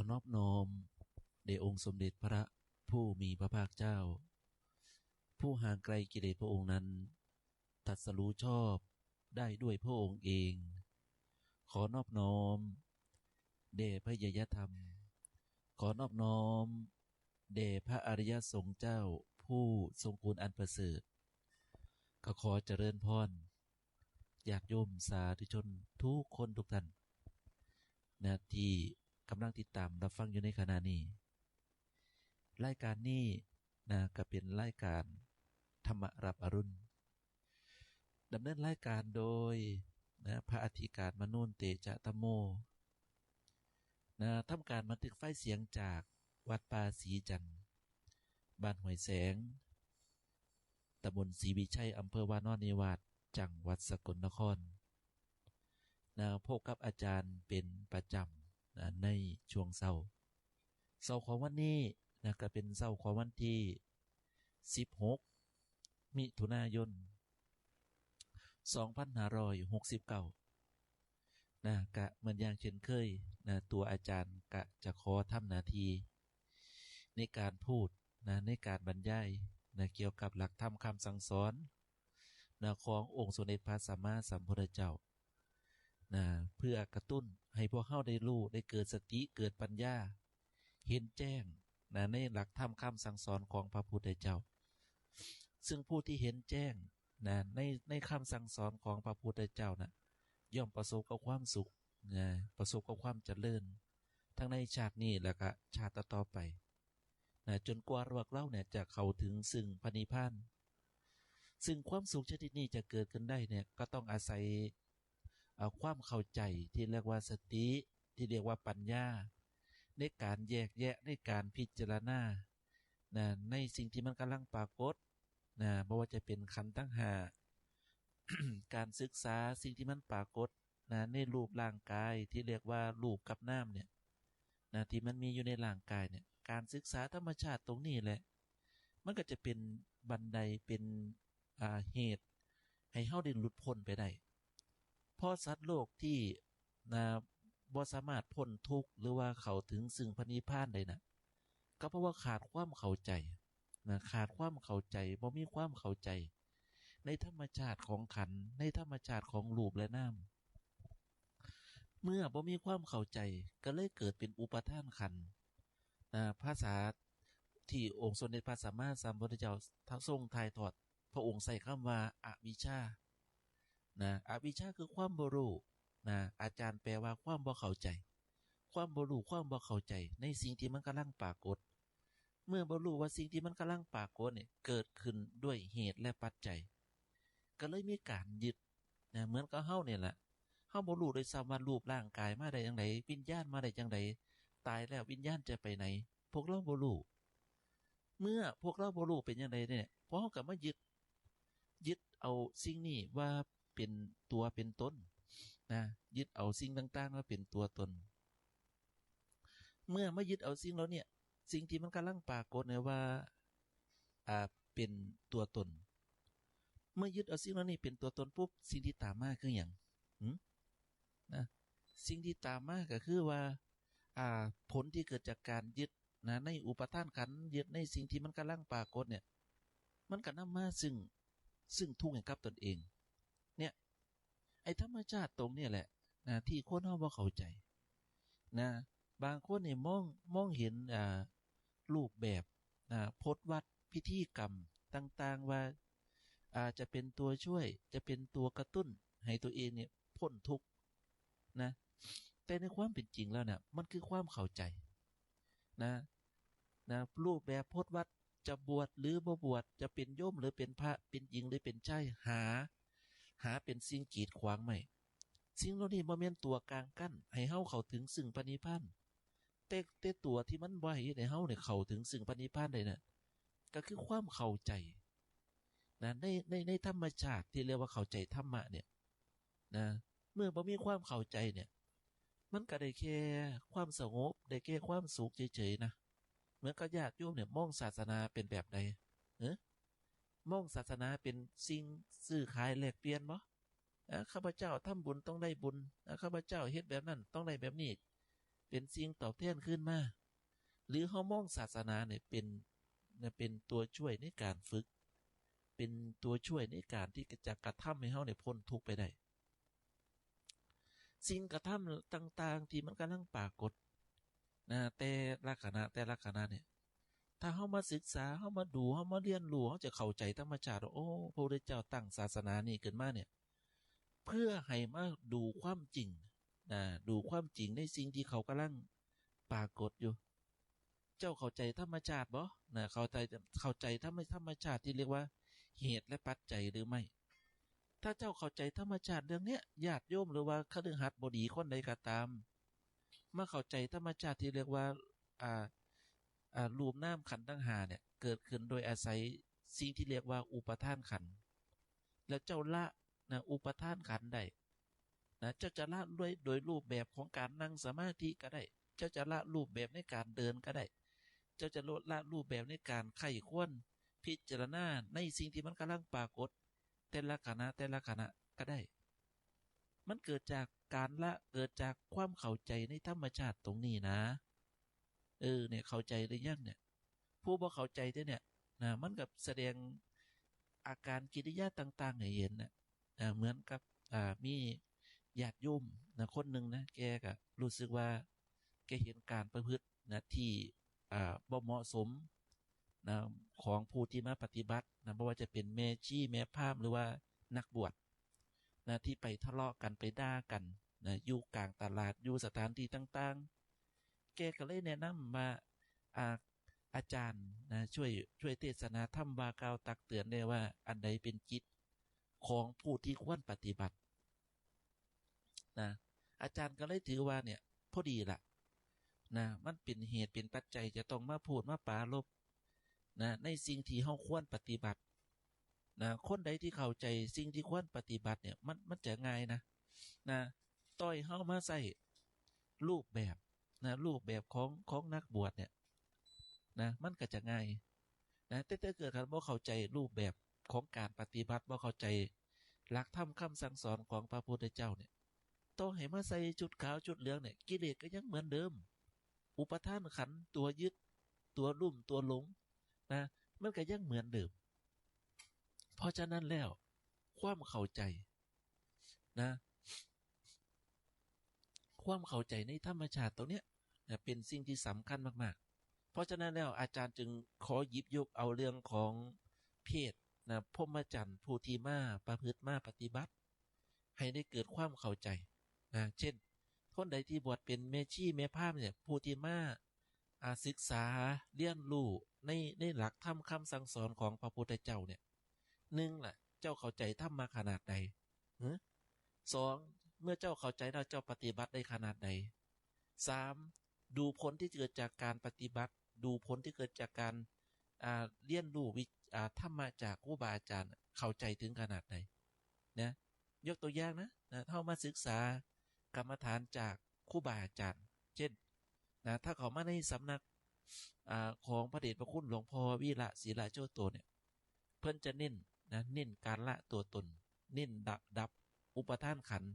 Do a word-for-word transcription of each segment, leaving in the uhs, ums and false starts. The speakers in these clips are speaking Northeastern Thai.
ขอนอบน้อมแด่องค์สมเด็จพระผู้มีพระภาคเจ้า ผู้ห่างไกลกิเลสพระองค์นั้นตรัสรู้ชอบได้ด้วยพระองค์เอง ขอนอบน้อมแด่พระยยธรรม ขอนอบน้อมแด่พระอริยสงฆ์เจ้าผู้ทรงคุณอันประเสริฐ ก็ขอเจริญพร ญาติโยมสาธุชนทุกคนทุกท่านนะ ที่กำลังติดตามรับฟังอยู่ในขณะนี้ รายการนี้นะ ก็เป็นรายการธรรมะรับอรุณ ดำเนินรายการโดยนะ พระอธิการมนูนเตจะธรรมโมนะ ทำการบันทึกไฟล์เสียงจากวัดป่าศรีจันทร์ บ้านห้วยแสง ตำบลศรีวิชัย อำเภอวานอนนิวาส จังหวัดสกลนครนะ พบกับอาจารย์เป็นประจำนะ ในช่วงเช้า เช้าของวันนี้นะ ก็เป็นเช้าของวันที่สิบหก มิถุนายน สองพันห้าร้อยหกสิบเก้า นะ กะเหมือนอย่างเช่นเคยนะ ตัวอาจารย์กะจะขอทำหน้าที่ในการพูดนะ ในการบรรยายนะ เกี่ยวกับหลักธรรมคำสั่งสอนนะ ขององค์สมเด็จพระสัมมาสัมพุทธเจ้านะ เพื่อกระตุ้นให้พวกเฮาได้รู้ ได้เกิดสติ เกิดปัญญา เห็นแจ้งนะ ในหลักธรรมคำสั่งสอนของพระพุทธเจ้า ซึ่งผู้ที่เห็นแจ้งนะ ใน ในคำสั่งสอนของพระพุทธเจ้านะ ย่อมประสบกับความสุขนะ ประสบกับความเจริญ ทั้งในชาตินี้และก็ชาติต่อๆไปนะ จนกว่าพวกเราเนี่ยจะเข้าถึงซึ่งพระนิพพาน ซึ่งความสุขชนิดนี้จะเกิดขึ้นได้เนี่ย ก็ต้องอาศัย เอ่อ ความเข้าใจที่เรียกว่าสติ ที่เรียกว่าปัญญา ในการแยกแยะ ในการพิจารณานะ ในสิ่งที่มันกำลังปรากฏนะ บ่ว่าจะเป็นขันธ์ทั้งห้า การศึกษาสิ่งที่มันปรากฏนะ ในรูปร่างกายที่เรียกว่ารูปกับนามเนี่ยนะ ที่มันมีอยู่ในร่างกายเนี่ย การศึกษาธรรมชาติตรงนี้แหละ มันก็จะเป็นบันได เป็น อ่า เหตุให้เฮาได้หลุดพ้นไปได้ เพราะสัตว์โลกที่นะ บ่สามารถพ้นทุกข์หรือว่าเข้าถึงซึ่งพระนิพพานได้นะ ก็เพราะว่าขาดความเข้าใจนะ ขาดความเข้าใจ บ่มีความเข้าใจ ในธรรมชาติของขันธ์ ในธรรมชาติของรูปและนาม เมื่อบ่มีความเข้าใจ ก็เลยเกิดเป็นอุปาทานขันธ์นะ ภาษาที่องค์สมเด็จพระสัมมาสัมพุทธเจ้าทรงถ่ายทอด พระองค์ใช้คำว่าอวิชชานะ อวิชชาคือความบ่รู้นะ อาจารย์แปลว่าความบ่เข้าใจ ความบ่รู้ ความบ่เข้าใจในสิ่งที่มันกำลังปรากฏ เมื่อบ่รู้ว่าสิ่งที่มันกำลังปรากฏเนี่ยเกิดขึ้นด้วยเหตุและปัจจัย ก็เลยมีการยึดนะ เหมือนกับเฮาเนี่ยแหละ เฮาบ่รู้ด้วยซ้ำว่ารูปร่างกายมาได้จั่งใด วิญญาณมาได้จั่งใด ตายแล้ววิญญาณจะไปไหน พวกเราบ่รู้ เมื่อพวกเราบ่รู้เป็นจั่งใดเนี่ย พอเฮาก็มายึด ยึดเอาสิ่งนี้ว่าเป็นตัวเป็นตนนะ ยึดเอาสิ่งต่างๆว่าเป็นตัวตน เมื่อมายึดเอาสิ่งเหล่านี้ สิ่งที่มันกำลังปรากฏเนี่ยว่า อ่า เป็นตัวตน เมื่อยึดเอาสิ่งเหล่านี้เป็นตัวตนปุ๊บ สิ่งที่ตามมาคือหยัง หึ นะ สิ่งที่ตามมาก็คือว่า อ่า ผลที่เกิดจากการยึดนะ ในอุปาทานขันธ์ ยึดในสิ่งที่มันกำลังปรากฏเนี่ย มันก็นำมาซึ่ง ซึ่งทุกข์ให้กับตนเอง เนี่ย ไอ้ธรรมชาติตรงเนี่ยแหละนะ ที่คนเฮาบ่เข้าใจนะ บางคนเนี่ยมอง มองเห็น อ่า รูปแบบนะ พจน์วรรค พิธีกรรมต่างๆว่า อ่า จะเป็นตัวช่วย จะเป็นตัวกระตุ้นให้ตัวเองเนี่ยพ้นทุกข์นะ แต่ในความเป็นจริงแล้วเนี่ย มันคือความเข้าใจนะ นะ รูปแบบพจน์วรรค จะบวชหรือบ่บวช จะเป็นโยมหรือเป็นพระ เป็นหญิงหรือเป็นชาย หา หาเป็นสิ่งกีดขวางไว้ สิ่งเหล่านี้บ่แม่นตัวกลางกั้นให้เฮาเข้าถึงซึ่งพระนิพพาน แต่ แต่ตัวที่มันบ่ให้เฮ็ดให้เฮาเนี่ยเข้าถึงซึ่งพระนิพพานได้น่ะ ก็คือความเข้าใจนะ ใน ใน ในธรรมชาติที่เรียกว่าเข้าใจธรรมะเนี่ยนะ เมื่อบ่มีความเข้าใจเนี่ย มันก็ได้แค่ความสงบ ได้แค่ความสุขเฉยๆนะ เหมือนกับญาติโยมเนี่ยมองศาสนาเป็นแบบใด เอ้อ มองศาสนาเป็นสิ่งซื้อขายแลกเปลี่ยนบ่ อ่า ข้าพเจ้าทำบุญต้องได้บุญ อ่า ข้าพเจ้าเฮ็ดแบบนั้นต้องได้แบบนี้ เป็นสิ่งตอบแทนคืนมา หรือเฮามองศาสนาเนี่ยเป็น เนี่ยเป็นตัวช่วยในการฝึก เป็นตัวช่วยในการที่จะกระทำให้เฮาเนี่ยพ้นทุกข์ไปได้ สิ่งกระทำต่างๆที่มันกำลังปรากฏนะ แต่ละขณะ แต่ละขณะเนี่ย ถ้าเฮามาศึกษา เฮามาดู เฮามาเรียนรู้ เฮาจะเข้าใจธรรมชาติว่า โอ้ พระพุทธเจ้าตั้งศาสนานี้ขึ้นมาเนี่ย เพื่อให้มาดูความจริงนะ ดูความจริงในสิ่งที่เขากำลังปรากฏอยู่ เจ้าเข้าใจธรรมชาติบ่นะ เข้าใจ เข้าใจธรรม ธรรมชาติที่เรียกว่าเหตุและปัจจัยหรือไม่ ถ้าเจ้าเข้าใจธรรมชาติเรื่องเนี้ย ญาติโยมหรือว่าคฤหัสถ์บดีคนใดก็ตาม มาเข้าใจธรรมชาติที่เรียกว่า อ่า อ่า รูปนามขันธ์ทั้งห้าเนี่ย เกิดขึ้นโดยอาศัยสิ่งที่เรียกว่าอุปาทานขันธ์ แล้วเจ้าละนะ อุปาทานขันธ์ได้นะ เจ้าจะละด้วยโดยรูปแบบของการนั่งสมาธิก็ได้ เจ้าจะละรูปแบบในการเดินก็ได้ เจ้าจะละรูปแบบในการใคร่ครวญพิจารณาในสิ่งที่มันกำลังปรากฏ แต่ละขณะ แต่ละขณะก็ได้ มันเกิดจากการละ เกิดจากความเข้าใจในธรรมชาติตรงนี้นะ เออ เนี่ย เข้าใจหรือยังเนี่ย ผู้บ่เข้าใจเด้อเนี่ยนะ มันก็แสดงอาการกิริยาต่างๆให้เห็นนะ อ่า เหมือนกับ อ่า มีญาติโยมนะ คนหนึ่งนะ แกก็รู้สึกว่า แกเห็นการประพฤตินะ ที่ อ่า บ่เหมาะสมนะ ของผู้ที่มาปฏิบัตินะ บ่ว่าจะเป็นแม่ชี แม่พราหมณ์ หรือว่านักบวชนะ ที่ไปทะเลาะกัน ไปด่ากันนะ อยู่กลางตลาด อยู่สถานที่ต่างๆ แกก็เลยแนะนำว่า อ่า อาจารย์นะ ช่วย ช่วยเทศนาธรรม ว่ากล่าวตักเตือนได้ว่าอันใดเป็นกิจของผู้ที่ควรปฏิบัตินะ อาจารย์ก็เลยถือว่าเนี่ย พอดีละนะ มันเป็นเหตุเป็นปัจจัยจะต้องมาพูดมาปรารภนะ ในสิ่งที่เฮาควรปฏิบัตินะ คนใดที่เข้าใจสิ่งที่ควรปฏิบัติเนี่ย มัน มันจะง่ายนะ นะ ต่อให้เฮามาใช้รูปแบบนะ รูปแบบของ ของนักบวชเนี่ยนะ มันก็จะง่ายนะ แต่ถ้าเกิดคันบ่เข้าใจรูปแบบของการปฏิบัติ บ่เข้าใจหลักธรรมคำสั่งสอนของพระพุทธเจ้าเนี่ย ต่อให้มาใส่ชุดขาวชุดเหลืองเนี่ย กิเลสก็ยังเหมือนเดิม อุปาทานขันธ์ ตัวยึด ตัวลุ่ม ตัวหลงนะ มันก็ยังเหมือนเดิม เพราะฉะนั้นแล้ว ความเข้าใจนะ ความเข้าใจในธรรมชาติตรงเนี้ยนะ เป็นสิ่งที่สำคัญมากๆ เพราะฉะนั้นแล้วอาจารย์จึงขอหยิบยกเอาเรื่องของเพศนะ พรหมจรรย์ ผู้ที่มาประพฤติมาปฏิบัติ ให้ได้เกิดความเข้าใจนะ เช่น คนใดที่บวชเป็นแม่ชี แม่พราหมณ์เนี่ย ผู้ที่มา อ่า ศึกษาเรียนรู้ใน ในหลักธรรมคำสั่งสอนของพระพุทธเจ้าเนี่ย หนึ่งล่ะ เจ้าเข้าใจธรรมะขนาดใด หึ สอง เมื่อเจ้าเข้าใจแล้ว เจ้าปฏิบัติได้ขนาดใด สาม ดูผลที่เกิดจากการปฏิบัติ ดูผลที่เกิดจากการ อ่า เรียนรู้วิ อ่า ธรรมะจากครูบาอาจารย์ เข้าใจถึงขนาดใดนะ ยกตัวอย่างนะ นะ เฮามาศึกษากรรมฐานจากครูบาอาจารย์ เช่นนะ ถ้าเข้ามาในสำนัก อ่า ของพระเดชพระคุณหลวงพ่อวีระศิลาโจโตเนี่ย เพิ่นจะเน้นนะ เน้นการละตัวตน เน้นดับ ดับอุปาทานขันธ์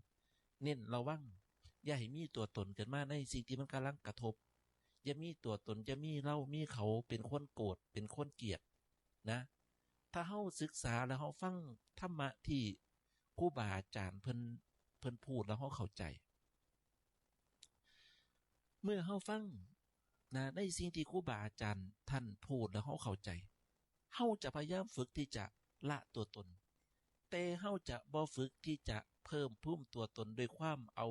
เน้นระวัง อย่าให้มีตัวตนขึ้นมาในสิ่งที่มันกำลังกระทบ อย่ามีตัวตน อย่ามีเรา มีเขา เป็นคนโกรธ เป็นคนเกลียดนะ ถ้าเฮาศึกษาแล้วเฮาฟังธรรมะที่ครูบาอาจารย์เพิ่น เพิ่นพูดแล้วเฮาเข้าใจ เมื่อเฮาฟังนะ ในสิ่งที่ครูบาอาจารย์ท่านพูดแล้วเฮาเข้าใจ เฮาจะพยายามฝึกที่จะละตัวตน แต่เฮาจะบ่ฝึกที่จะเพิ่มพูนตัวตนด้วยความเอา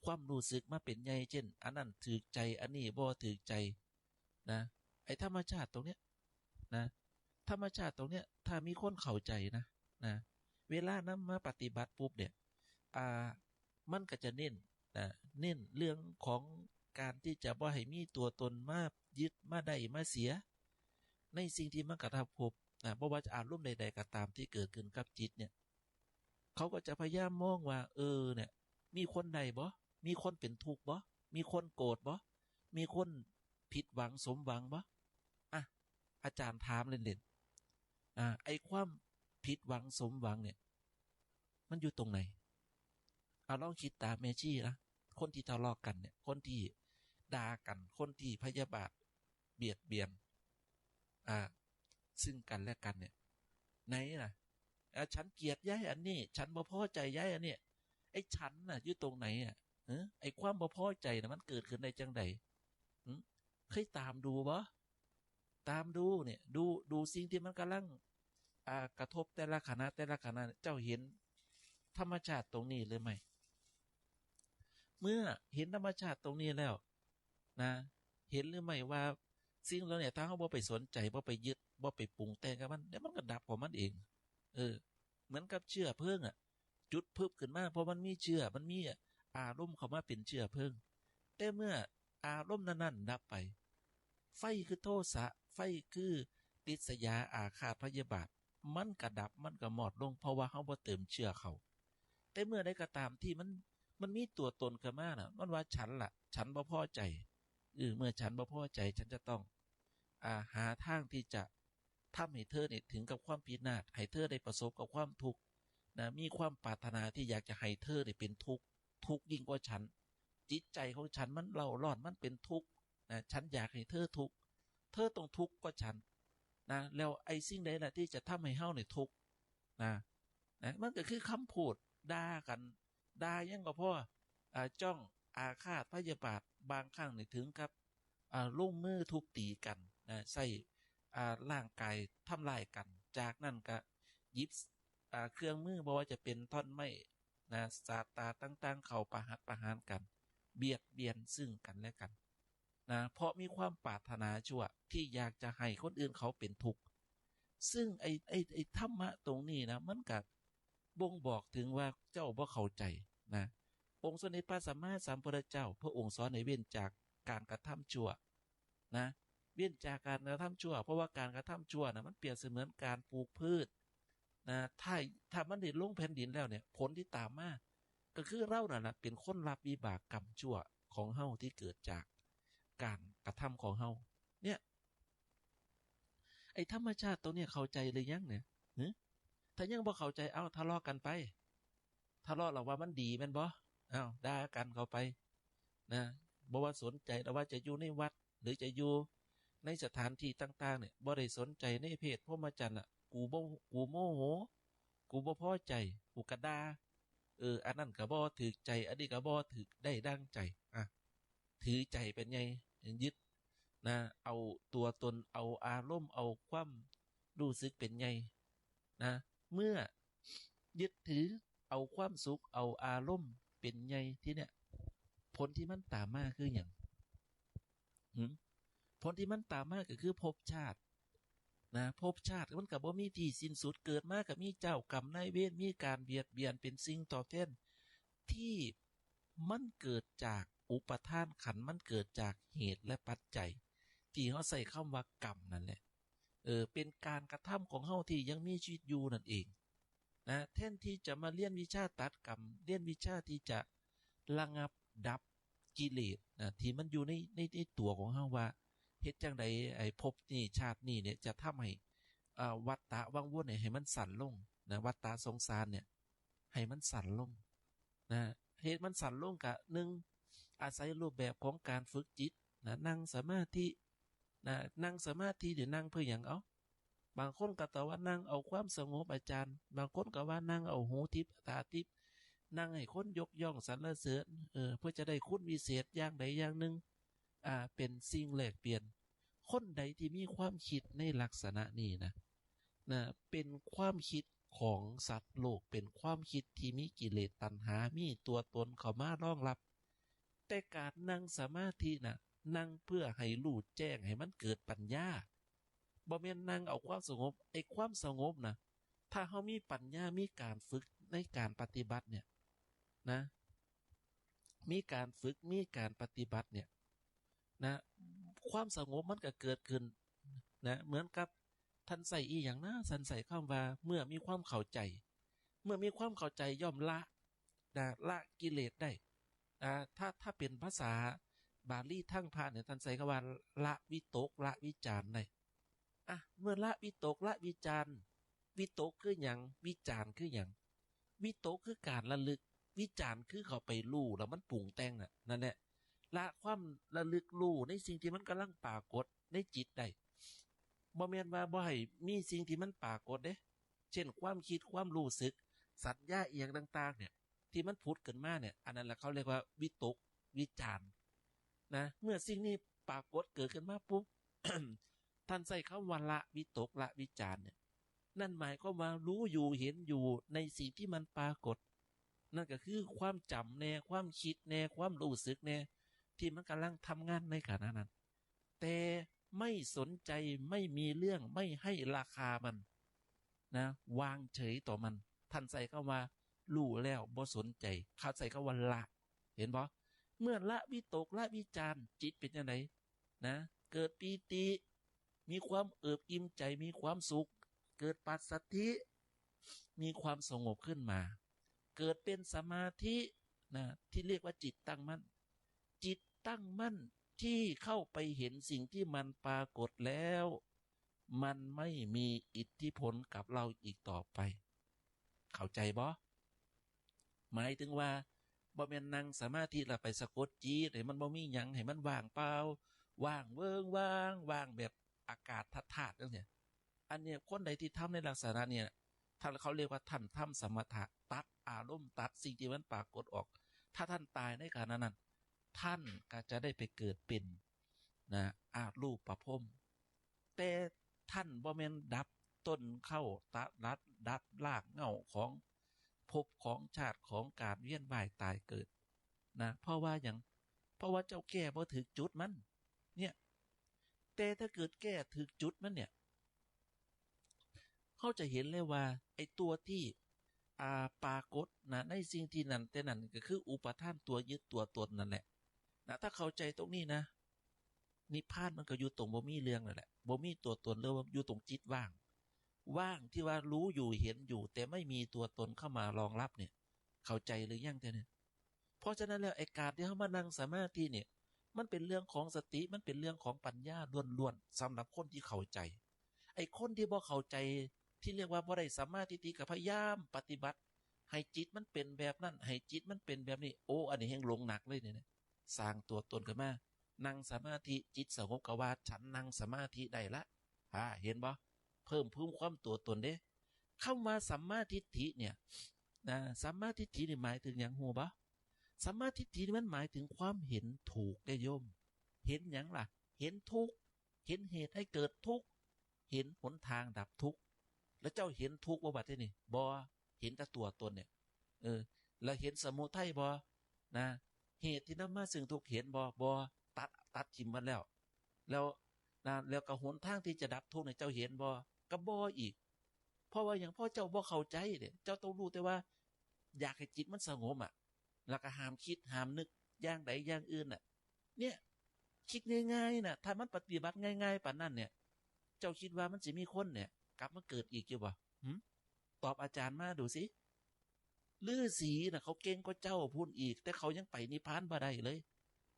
ความรู้สึกมาเป็นใหญ่ เช่น อันนั้นถูกใจ อันนี้บ่ถูกใจนะ ไอ้ธรรมชาติตรงเนี้ยนะ ธรรมชาติตรงเนี้ย ถ้ามีคนเข้าใจนะ นะ เวลานำมาปฏิบัติปุ๊บเนี่ย อ่า มันก็จะเน้นนะ เน้นเรื่องของการที่จะบ่ให้มีตัวตนมายึด มาได้ มาเสีย ในสิ่งที่มันกระทบนะ บ่ว่าจะอารมณ์ใดๆก็ตามที่เกิดขึ้นกับจิตเนี่ย เขาก็จะพยายามมองว่า เออ เนี่ย มีคนได้บ่ มีคนเป็นทุกข์บ่ มีคนโกรธบ่ มีคนผิดหวังสมหวังบ่ อ่ะ อาจารย์ถามเล่นๆ อ่า ไอ้ความผิดหวังสมหวังเนี่ย มันอยู่ตรงไหน เอาลองคิดตามแม่ชีนะ คนที่ทะเลาะกันเนี่ย คนที่ ด่ากัน คนที่พยาบาทเบียดเบียน อ่า ซึ่งกันและกันเนี่ย ไหนล่ะ อ่า ฉันเกลียดยายอันนี้ ฉันบ่พอใจยายอันนี้ ไอ้ฉันน่ะ อยู่ตรงไหนอ่ะ เออ ไอ้ความบ่พอใจน่ะ มันเกิดขึ้นได้จังใด หึ เคยตามดูบ่ ตามดูเนี่ย ดู ดูสิ่งที่มันกำลัง อ่า กระทบแต่ละขณะ แต่ละขณะ เจ้าเห็นธรรมชาติตรงนี้หรือไม่ เมื่อเห็นธรรมชาติตรงนี้แล้วนะ เห็นหรือไม่ว่าสิ่งเหล่านี้ ถ้าเราบ่ไปสนใจ บ่ไปยึด บ่ไปปรุงแต่งกับมัน เดี๋ยวมันก็ดับของมันเอง เออ เหมือนกับเชื้อเพลิงอะ จุดพึบขึ้นมา เพราะมันมีเชื้อ มันมีอารมณ์เข้ามาเป็นเชื้อเพลิง แต่เมื่ออารมณ์นั้นๆดับไป ไฟคือโทสะ ไฟคือริษยา อาฆาตพยาบาท มันก็ดับ มันก็มอดลง เพราะว่าเราบ่เติมเชื้อเข้า แต่เมื่อใดก็ตามที่มัน มันมีตัวตนขึ้นมาน่ะ มันว่าฉันล่ะ ฉันบ่พอใจ เออ เมื่อฉันบ่พอใจ ฉันจะต้อง อ่า หาทางที่จะทำให้เธอเนี่ยถึงกับความพินาศ ให้เธอได้ประสบกับความทุกข์นะ มีความปรารถนาที่อยากจะให้เธอเนี่ยเป็นทุกข์ ทุกข์ยิ่งกว่าฉัน จิตใจของฉันมันเร่าร้อน มันเป็นทุกข์นะ ฉันอยากให้เธอทุกข์ เธอต้องทุกข์กว่าฉันนะ แล้วไอ้สิ่งใดล่ะที่จะทำให้เฮาเนี่ยทุกข์นะ นะ มันก็คือคำพูดด่ากัน ด่าหยังก็พอ อ่า จ้องอาฆาตพยาบาท บางครั้งนี่ถึงกับ อ่า ลงมือทุบตีกันนะ ใช้ อ่า ร่างกายทำร้ายกัน จากนั้นก็หยิบ อ่า เครื่องมือ บ่ว่าจะเป็นท่อนไม้ นะ สาดตาต่างๆ เข้าประหัตประหารกัน เบียดเบียนซึ่งกันและกันนะ เพราะมีความปรารถนาชั่วที่อยากจะให้คนอื่นเขาเป็นทุกข์ ซึ่งไอ้ ไอ้ ไอ้ธรรมะตรงนี้นะ มันก็บ่งบอกถึงว่าเจ้าบ่เข้าใจนะ องค์สมเด็จพระสัมมาสัมพุทธเจ้า พระองค์สอนให้เว้นจากการกระทำชั่วนะ เว้นจากการกระทำชั่ว เพราะว่าการกระทำชั่วนะ มันเปรียบเสมือนการปลูกพืชนะ ถ้า ถ้ามันได้ลงแผ่นดินแล้วเนี่ย ผลที่ตามมา ก็คือเรานั่นแหละเป็นคนรับวิบากกรรมชั่วของเฮาที่เกิดจากการกระทำของเฮา เนี่ย ไอ้ธรรมชาติตัวเนี้ยเข้าใจหรือยังเนี่ย หึ ถ้ายังบ่เข้าใจ เอ้า ทะเลาะกันไป ทะเลาะแล้วว่ามันดีแม่นบ่ เอ้า ด่ากันเข้าไปนะ บ่ว่าสนใจแล้วว่าจะอยู่ในวัด หรือจะอยู่ในสถานที่ต่างๆเนี่ย บ่ได้สนใจในเพศพรหมจรรย์อะ กูบ่ กูโมโห กูบ่พอใจ กูกะด่า เออ อันนั้นก็บ่ถูกใจ อันนี้ก็บ่ถูกได้ดังใจ อ่ะ ถือใจเป็นใหญ่ ยึดนะ เอาตัวตน เอาอารมณ์ เอาความรู้สึกเป็นใหญ่นะ เมื่อยึดถือเอาความสุข เอาอารมณ์เป็นใหญ่ ทีเนี้ย ผลที่มันตามมาคือหยัง หึ ผลที่มันตามมาก็คือภพชาตินะ ภพชาติมันก็บ่มีที่สิ้นสุด เกิดมาก็มีเจ้ากรรมนายเวร มีการเบียดเบียนเป็นสิ่งตอบแทน ที่มันเกิดจากอุปาทานขันธ์ มันเกิดจากเหตุและปัจจัย ที่เฮาใช้คำว่ากรรมนั่นแหละ เออ เป็นการกระทำของเฮาที่ยังมีชีวิตอยู่นั่นเองนะ แทนที่จะมาเรียนวิชาตัดกรรม เรียนวิชาที่จะระงับดับกิเลสนะ ที่มันอยู่ใน ใน ในตัวของเฮาว่า เฮ็ดจั่งใดไอ้ภพนี้ชาตินี้เนี่ยจะทำให้ อ่า วัฏฏะวังวนเนี่ยให้มันสั้นลงนะ วัฏฏะสงสารเนี่ย ให้มันสั้นลงนะ เหตุมันสั้นลงกะ หนึ่ง อาศัยรูปแบบของการฝึกจิตนะ นั่งสมาธินะ นั่งสมาธิเดี๋ยวนั่งเพื่อหยัง เอ้า บางคนก็ตอบว่านั่งเอาความสงบอาจารย์ บางคนก็ว่านั่งเอาหูทิพย์ตาทิพย์ นั่งให้คนยกย่องสรรเสริญ เออ เพื่อจะได้คุณวิเศษอย่างใดอย่างหนึ่ง อ่า เป็นสิ่งแลกเปลี่ยน คนใดที่มีความคิดในลักษณะนี้นะ นะ เป็นความคิดของสัตว์โลก เป็นความคิดที่มีกิเลสตัณหา มีตัวตนเข้ามารองรับ แต่การนั่งสมาธินะ นั่งเพื่อให้รู้แจ้ง ให้มันเกิดปัญญา บ่แม่นนั่งเอาความสงบ ไอ้ความสงบนะ ถ้าเฮามีปัญญา มีการฝึกในการปฏิบัติเนี่ยนะ มีการฝึก มีการปฏิบัติเนี่ยนะ ความสงบมันก็เกิดขึ้นนะ เหมือนกับท่านใช้อีหยังนะ ท่านใช้คำว่า เมื่อมีความเข้าใจ เมื่อมีความเข้าใจย่อมละนะ ละกิเลสได้ อ่า ถ้า ถ้าเป็นภาษาบาลีทางพระเนี่ย ท่านใช้คำว่า ละวิตก ละวิจารได้ อ่ะ เมื่อละวิตก ละวิจาร วิตกคือหยัง วิจารคือหยัง วิตกคือการระลึก วิจารคือเข้าไปรู้แล้วมันปรุงแต่งน่ะ นั่นแหละ ละความระลึกรู้ในสิ่งที่มันกำลังปรากฏในจิตได้ บ่แม่นว่าบ่ให้มีสิ่งที่มันปรากฏเด้ เช่นความคิด ความรู้สึก สัญญาอีหยังต่างๆเนี่ย ที่มันผุดขึ้นมาเนี่ย อันนั้นแหละเขาเรียกว่าวิตกวิจารณ์นะ เมื่อสิ่งนี้ปรากฏเกิดขึ้นมาปุ๊บ ท่านใช้คำว่าละวิตกละวิจารณ์เนี่ย นั่นหมายความว่ารู้อยู่เห็นอยู่ในสิ่งที่มันปรากฏ นั่นก็คือความจำแน่ ความคิดแน่ ความรู้สึกแน่ ที่มันกำลังทำงานในขณะนั้น แต่ไม่สนใจ ไม่มีเรื่อง ไม่ให้ราคามันนะ วางเฉยต่อมัน ท่านใช้คำว่ารู้แล้วบ่สนใจ เขาใช้คำว่าละ เห็นบ่ เมื่อละวิตกละวิจารณ์ จิตเป็นจั่งใดนะ เกิดปีติ มีความเอิบอิ่มใจ มีความสุข เกิดปัสสัทธิ มีความสงบขึ้นมา เกิดเป็นสมาธินะ ที่เรียกว่าจิตตั้งมั่น จิตตั้งมั่นที่เข้าไปเห็นสิ่งที่มันปรากฏแล้ว มันไม่มีอิทธิพลกับเราอีกต่อไป เข้าใจบ่ หมายถึงว่าบ่แม่นนั่งสมาธิแล้วไปสะกดจิตให้มันบ่มีหยัง ให้มันว่างเปล่า ว่างเวิ้งว่าง ว่างแบบอากาศธาตุๆจั่งซี้ อันเนี้ย คนใดที่ทำในลักษณะเนี่ย ท่าน เขาเรียกว่าท่านทำสมถะ ตัดอารมณ์ ตัดสิ่งที่มันปรากฏออก ถ้าท่านตายในขณะนั้น ท่านก็จะได้ไปเกิดเป็นนะ อรูปพรหม แต่ท่านบ่แม่นดับต้นเข้า ตัด ดับ ดับรากเหง้าของภพของชาติของการเวียนว่ายตายเกิดนะ เพราะว่าหยัง เพราะว่าเจ้าแก้บ่ถืกจุดมัน เนี่ย แต่ถ้าเกิดแก้ถืกจุดมันเนี่ย เขาจะเห็นเลยว่า ไอ้ตัวที่ อ่า ปรากฏนะ ในสิ่งที่นั่นแต่นั่นก็คืออุปาทานตัวยึดตัวตนนั่นแหละนะ ถ้าเข้าใจตรงนี้นะ นิพพานมันก็อยู่ตรงบ่มีเรื่องนั่นแหละ บ่มีตัวตน หรือว่าอยู่ตรงจิตว่าง ว่างที่ว่ารู้อยู่เห็นอยู่ แต่ไม่มีตัวตนเข้ามารองรับเนี่ย เข้าใจหรือยังแต่เนี่ย เพราะฉะนั้นแล้ว ไอ้การที่เฮามานั่งสมาธิเนี่ย มันเป็นเรื่องของสติ มันเป็นเรื่องของปัญญาล้วนๆ สำหรับคนที่เข้าใจ ไอ้คนที่บ่เข้าใจ ที่เรียกว่าบ่ได้สัมมาทิฏฐิ ก็พยายามปฏิบัติ ให้จิตมันเป็นแบบนั้น ให้จิตมันเป็นแบบนี้ โอ้ อันนี้แฮ่งหลงหนักเลยเนี่ยนะ สร้างตัวตนขึ้นมา นั่งสมาธิ จิตสงบ ก็ว่าฉันนั่งสมาธิได้ละ อ่า เห็นบ่ เพิ่มพูนความตัวตนเด้ คำว่าสัมมาทิฏฐิเนี่ยนะ สัมมาทิฏฐินี่หมายถึงหยัง ฮู้บ่ สัมมาทิฏฐินี่มันหมายถึงความเห็นถูกเด้โยม เห็นหยังล่ะ เห็นทุกข์ เห็นเหตุให้เกิดทุกข์ เห็นหนทางดับทุกข์ แล้วเจ้าเห็นทุกข์บ่บัดนี้นี่ บ่ เห็นแต่ตัวตนเนี่ย เออ แล้วเห็นสมุทัยบ่นะ เหตุที่นำมาซึ่งทุกข์เห็นบ่ บ่ ตัด ตัดถิ่มมันแล้ว แล้วนะ แล้วก็หนทางที่จะดับทุกข์เนี่ย เจ้าเห็นบ่ ก็บ่อีก เพราะว่าหยัง เพราะเจ้าบ่เข้าใจเนี่ย เจ้าต้องรู้แต่ว่า อยากให้จิตมันสงบอะ แล้วก็ห้ามคิดห้ามนึกอย่างใดอย่างอื่นน่ะ เนี่ย คิดง่ายๆน่ะ ถ้ามันปฏิบัติง่ายๆปานนั้นเนี่ย เจ้าคิดว่ามันสิมีคนเนี่ย กลับมาเกิดอีกอยู่บ่ หึ ตอบอาจารย์มาดูสิ ฤๅษีน่ะ เขาเก่งกว่าเจ้าพู้นอีก แต่เขายังไปนิพพานบ่ได้เลย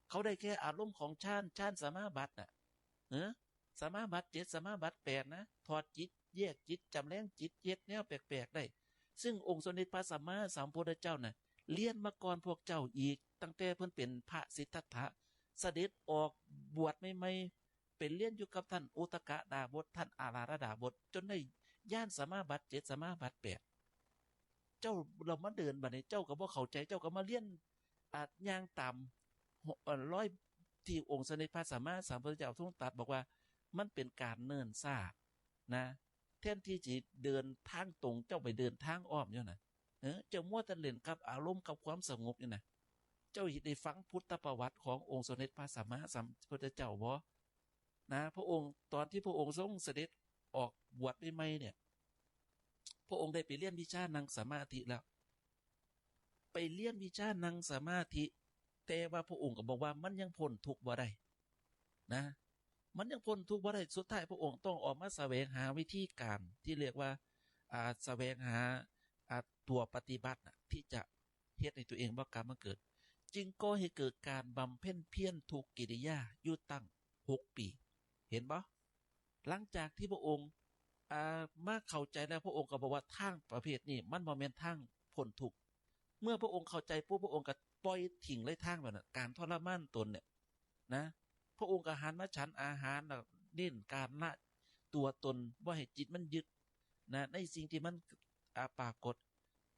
เขาได้แค่อารมณ์ของฌาน ฌานสมาบัติน่ะ เออ สมาบัติเจ็ด สมาบัติแปดนะ ถอดจิต แยกจิต จำแลงจิต เฮ็ดแนวแปลกๆได้ ซึ่งองค์สมเด็จพระสัมมาสัมพุทธเจ้าน่ะ เรียนมาก่อนพวกเจ้าอีก ตั้งแต่เพิ่นเป็นพระสิทธัตถะ เสด็จออกบวชใหม่ๆ ไปเรียนอยู่กับท่านอุทกดาบส ท่านอาราธดาบส จนได้ญาณสมาบัติเจ็ด สมาบัติแปด เจ้า เรามาเดินบัดนี้ เจ้าก็บ่เข้าใจ เจ้าก็มาเรียน อ่ะ ย่างตาม เอ่อ รอยที่องค์สมเด็จพระสัมมาสัมพุทธเจ้าทรงตรัสบอกว่า มันเป็นการเนิ่นช้านะ แทนที่จะเดินทางตรง เจ้าไปเดินทางอ้อมอยู่นะ เออ เจ้ามัวแต่เล่นกับอารมณ์กับความสงบอยู่นะ เจ้าได้ฟังพุทธประวัติขององค์สมเด็จพระสัมมาสัมพุทธเจ้าบ่นะ พระองค์ ตอนที่พระองค์ทรงเสด็จออกบวชใหม่ๆเนี่ย พระองค์ได้ไปเรียนวิชานั่งสมาธิแล้ว ไปเรียนวิชานั่งสมาธิ แต่ว่าพระองค์ก็บอกว่ามันยังพ้นทุกข์บ่ได้นะ มันยังพ้นทุกข์บ่ได้ สุดท้ายพระองค์ต้องออกมาแสวงหาวิธีการที่เรียกว่า อ่า แสวงหา อ่า ตัวปฏิบัติน่ะ ที่จะเฮ็ดให้ตัวเองบ่กลับมาเกิด จึงก่อให้เกิดการบำเพ็ญเพียรทุกกิริยาอยู่ตั้งหกปี เห็นบ่ หลังจากที่พระองค์ อ่า มาเข้าใจแล้ว พระองค์ก็บอกว่าทางประเภทนี้มันบ่แม่นทางพ้นทุกข์ เมื่อพระองค์เข้าใจปุ๊บ พระองค์ก็ ปล่อยทิ้งเลยทางแบบนั้น การทรมานตนเนี่ยนะ พระองค์ก็หันมาฉันอาหารแล้วเน้นการละตัวตน บ่ให้จิตมันยึดนะ ในสิ่งที่มัน อ่า ปรากฏ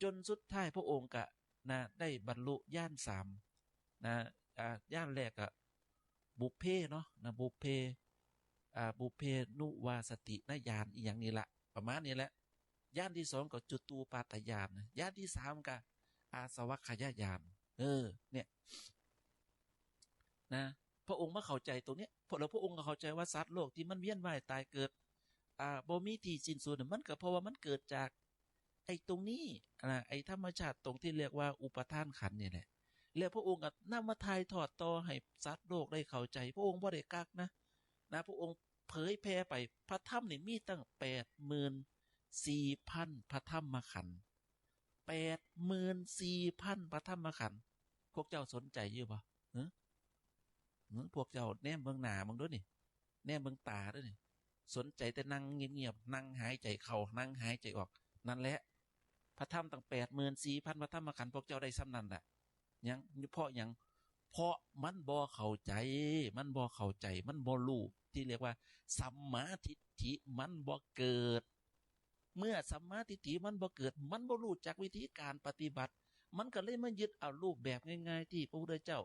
จนสุดท้ายพระองค์ก็นะ ได้บรรลุญาณสามนะ อ่า ญาณแรกก็บุพเพเนาะนะ บุพเพ อ่า บุพเพนุวาสติญาณอีหยังนี่ละ ประมาณนี้แหละ ญาณที่สองก็จตุปาทญาณนะ ญาณที่สามก็อาสวัคคยญาณ เออ เนี่ย นะ พระองค์มาเข้าใจตรงเนี้ย พอแล้วพระองค์ก็เข้าใจว่าสัตว์โลกที่มันเวียนว่ายตายเกิด อ่า บ่มีที่สิ้นสุดน่ะ มันก็เพราะว่ามันเกิดจากไอ้ตรงนี้นะ ไอ้ธรรมชาติตรงที่เรียกว่าอุปาทานขันธ์นี่แหละ แล้วพระองค์ก็นำมาถ่ายทอดต่อให้สัตว์โลกได้เข้าใจ พระองค์บ่ได้กักนะ นะ พระองค์เผยแผ่ไป พระธรรมนี่มีตั้งแปดหมื่นสี่พันพระธรรมขันธ์ แปดหมื่นสี่พันพระธรรมขันธ์ พวกเจ้าสนใจอยู่บ่ เอ้อ เอ้อ พวกเจ้าแนมเบิ่งหน้ามึงดูนี่ แนมเบิ่งตาดูนี่ สนใจแต่นั่งเงียบๆ นั่งหายใจเข้า นั่งหายใจออก นั่นแหละ พระธรรมตั้งแปดหมื่นสี่พันพระธรรมขันธ์ พวกเจ้าได้ส่ำนั้นแหละ หยัง เพราะหยัง เพราะมันบ่เข้าใจ มันบ่เข้าใจ มันบ่รู้ ที่เรียกว่าสัมมาทิฏฐิมันบ่เกิด เมื่อสัมมาทิฏฐิมันบ่เกิด มันบ่รู้จักวิธีการปฏิบัติ มันก็เลยมายึดเอารูปแบบง่ายๆ ที่พระพุทธเจ้า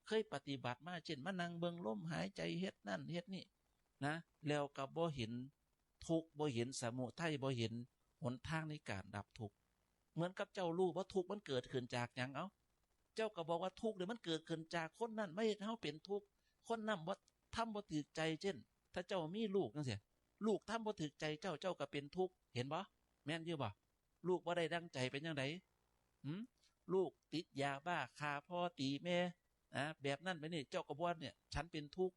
เคยปฏิบัติมา เช่น มานั่งเบิ่งลมหายใจ เฮ็ดนั่นเฮ็ดนี่นะ แล้วก็บ่เห็นทุกข์ บ่เห็นสมุทัย บ่เห็นหนทางในการดับทุกข์ เหมือนกับเจ้ารู้บ่ ทุกข์มันเกิดขึ้นจากหยัง เอ้า เจ้าก็บอกว่าทุกข์เนี่ยมันเกิดขึ้นจากคนนั้นมาเฮ็ดให้เฮาเป็นทุกข์ คนนั้นบ่ ทำบ่ถืกใจ เช่น ถ้าเจ้ามีลูกจั่งซี้ ลูกทำบ่ถืกใจเจ้า เจ้าก็เป็นทุกข์ เห็นบ่ แม่นอยู่บ่ ลูกบ่ได้ดังใจเป็นจั่งใด หืม ลูกติดยาบ้า ฆ่าพ่อตีแม่ อ่า แบบนั้นแบบนี้ เจ้าก็บ่เนี่ย ฉันเป็นทุกข์